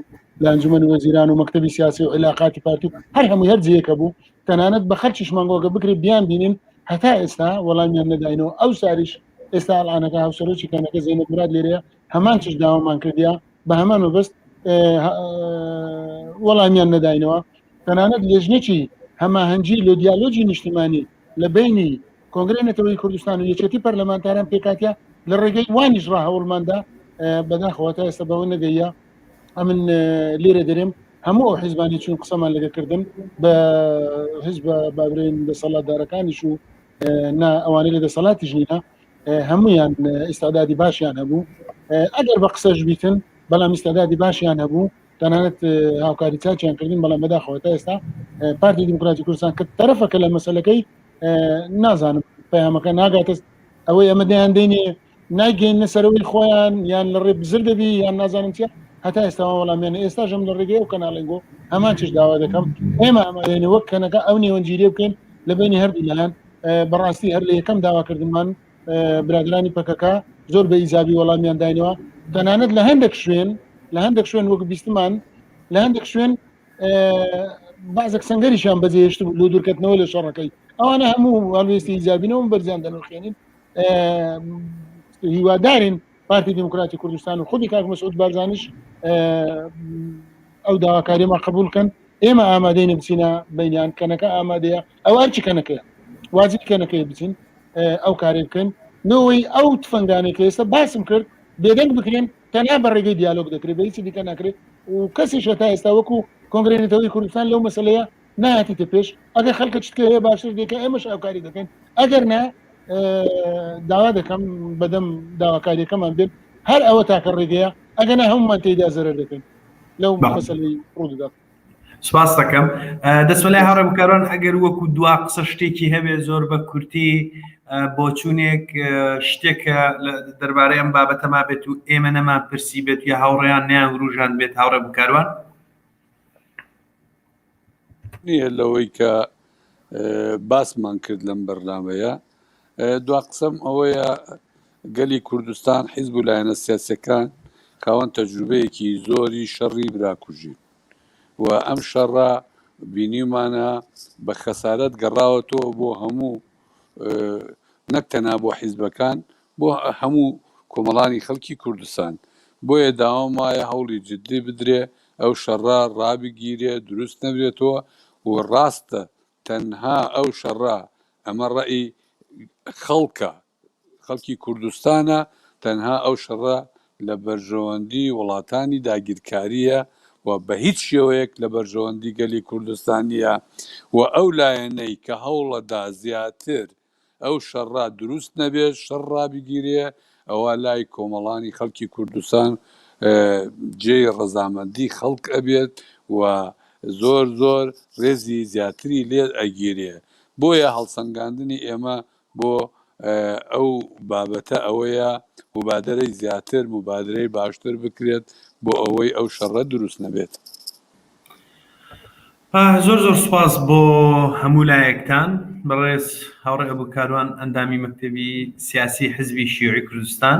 لە ئەنجومەنی وەزیران و مەکتەبی سیاسی و عیلاقاتی پارتی و هەر هەموو هەر جێیەکە بوو تەنانەت بە خەرچیشمان گۆگە بکرێت بیان بینین هەتا ئێستا وەڵامیان نەداینەوە ئەو ساریش ئێستا ئەڵانەکە هاوسەرۆکی کەنەکە زەینەب مراد لێرەیە هەمان چش داوامان کردیا بە هەمان مەبەست وەڵامیان نەداینەوە تەنانەت لێژنێکی هەماهەنگی لۆ دیالۆجی نیشتیمانی لە بینی کۆنگرەی نەتەوەی کوردستان و یەکێتی پەرلەمانتاران پێکاتە لە ڕێگەی وانیش ڕا هەوڵماندا بەداخەوە تا ئێستا بەوە نەگەیە ئەمن لێرە دەرێم هەموو ئەو حیزبانی چون قسەمان لەگە کردن بە حیزب بابرێن دەسەڵاتدارەکانیش و نا ئەوانەی لە دەسەڵاتیش نینە هەمویان ئیستعدادی باشیان هەبوو ئەگەر بە قسەش بیتن بەڵام ئیستعدادی باشیان هەبوو تەنانەت هاوکاری چاکیان کردین بەڵام بەداخەوە تا ئێستا پارتی دیموکراتی کوردستان کە تەرەفەکە لە مەسەلەکەی نازانم پەیامەکە ناگاتە ئەوەی ئەمە دەیان دێنێ نایگەینە سەرەوەی خۆیان یان لە ڕێ بزر دەبی یان نازانم چیە هەتا ئێستا وەڵامیان ئێستاشم لە ڕێگەی ئەو کەناڵێنگۆ هەمان چش داوا دەکەم ئێمە ئامادەین وەک کەنەکە ئەو نێوەندگیریە بکەین لە بینی هەردوو لایەن بەڕاستی هەر لە یەکەم داواکردنمان برادرانی پەکەکە زۆر بە ئیجابی وەڵامیان داینەوە تەنانەت لە هەندێک شوێن لە هەندێک شوێن وەک بیستمان لە هەندێک شوێن بازێک سنگەریشیان بەجێهێشت بوو لۆ دوورکەتنەوە لە شەڕەکەی ئەوانە هەموو هەڵوێستی ئیجابینەوە بەرزیان دەنرخێنین هیوادارین پارتی دیموکراتی کوردستان و خودی کاک مەسعود بارزانیش ئەو داواکاریمان قبول کەن ئێمە ئامادەین بچینە بینیان کەنەکە ئامادەیە ئەو ئەرچی کەنەکەیە واجب کەنەکەی بچین ئەو کارێ بکەن نەوەی ئەو تفەنگانێک کە ئێستا باسم کرد بێدەنگ بکرێن تەنها بە ڕێگەی دیالۆگ دەکرێت بە هیچی دیکە ناکرێت و کەسیش هەتا ئێستا وەکو کۆنگرەی نەتەوەی کوردستان لەو مەسەلەیە نایەتیتە پێش ئەگەر خەڵکە چتکە هەیە باشتر دێکە ئێمەش هاوکاری دەکەین ئەگەر نا داوا دەکەم بەدەم داواکاریەکەمان بێن هەر ئەوە تاکە ڕێگەیە ئەگەر نا هەمومان تێیدا زەرەر دەکەین لەو مەسەلەی ڕوودەدات سپاس دەکەم دەستمە لای هاوڕێ بکاران ئەگەر وەکو دوا قسە شتێکی هەبێ زۆر بە کورتی بۆچوونێک شتێکە دەربارەی ئەم بابەتەما بێت و ئێمە نەمان پرسی بێت یا هاوڕێیان نیان وروژان بێت هاوڕێ بکاروان نییە لەوەی کە باسمان کرد لەم بەرنمەیە دوا قسەم ئەوەیە گەلی کوردستان حیزب و لایەنە سیاسەکان خاوەن تەجروبەیەکی زۆری شەڕی براکوژین و ئەم شەڕە بینیومانە بە خەسارەت گەڕاوەتەوە بۆ هەموو نەک تەنها بۆ حیزبەکان بۆ هەموو کۆمەڵانی خەڵکی کوردستان بۆیە داوام وایە هەوڵی جدی بدرێ ئەو شەڕە ڕابگیرێ دروست نەبێتەوە و ڕاستە تەنها ئەو شەڕە ئەمە ڕەئی خەڵکە خەڵکی کوردستانە، تەنها ئەو شەڕە لە بەرژەوەندی وڵاتانی داگیرکارییە و بە هیچ شێوەیەک لە بەرژەوەندی گەلی کوردستان نییە و ئەو لایەنەی کە هەوڵەدا زیاتر ئەو شەڕە دروست نەبێت، شەڕ ڕابگیرێ، ئەوا لای کۆمەڵانی خەڵکی کوردستان جێی ڕەزامەندی خەڵک ئەبێت و زۆر زۆر ڕێزی زیاتری لێ ئەگیرێ. بۆیە هەڵسەنگاندنی ئێمە بۆ ئەو بابەتە ئەوەیە موبادەرەی زیاتر، موبادرەی باشتر بکرێت بۆ ئەوەی ئەو شەڕە دروست نەبێت. زۆر زۆر سوپاس بۆ هەموو لایەکتان. بەڕێز هاوڕێ ئەبو کاروان ئەندامی مەکتەبی سیاسی حزبی شیوعی کوردستان،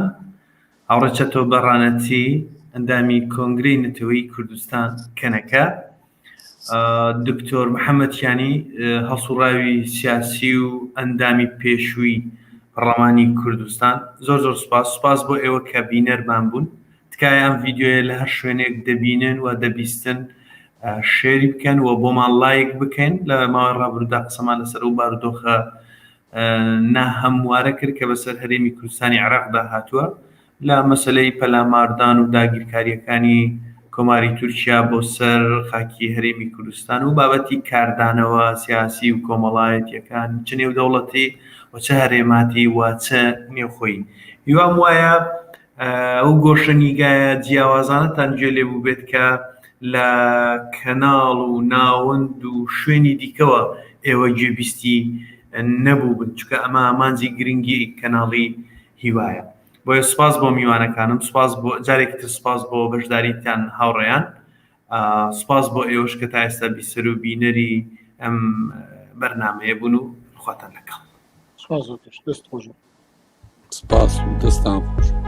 هاوڕێ چەتۆ بەڕانەتی ئەندامی کۆنگرەی نەتەوەیی کوردستان کەنەکە. دکتۆر محەممەد کیانی هەڵسوڕاوی سیاسی و ئەندامی پێشووی پەڕڵەمانی کوردستان زۆر زۆر سوپاس سوپاس بۆ ئێوە کە بینەرمان بوون تکایە ئەم ڤیدیۆیە لە هەر شوێنێک دەبینن و دەبیستن شێری بکەن و بۆمان لایک بکەن لە ماوەی ڕابردوودا قسەمان لەسەر ئەو بارودۆخە ناهەموارە کرد کە بەسەر هەرێمی کوردستانی عێراقدا هاتووە لە مەسەلەی پەلاماردان و داگیرکارییەکانی کۆماری تورکیا بۆ سەر خاکی هەرێمی کوردستان و بابەتی کاردانەوە سیاسی و کۆمەڵایەتییەکان چ نێودەوڵەتی و چ هەرێماتی و چ نێوخۆیی. هیوام وایە ئەو گۆشەنیگایە جیاوازانەتان گوێ لێ بووبێت کە لە کەناڵ و ناوەند و شوێنی دیکەوە ئێوە گوێبیستی نەبووبن، چونکە ئەمە ئامانجی گرنگی کەناڵی هیوایە. بۆیە سوپاس بۆ میوانەکانم سوپاس بۆ جارێکی تر سوپاس بۆ بەشداریتان هاوڕێیان سوپاس بۆ ئێوەش کە تا ئێستا بیسەر و بینەری ئەم بەرنمەیە بوون و خواتان لەگەڵ سوپاس دەست خۆش سپاس دەستان خۆش.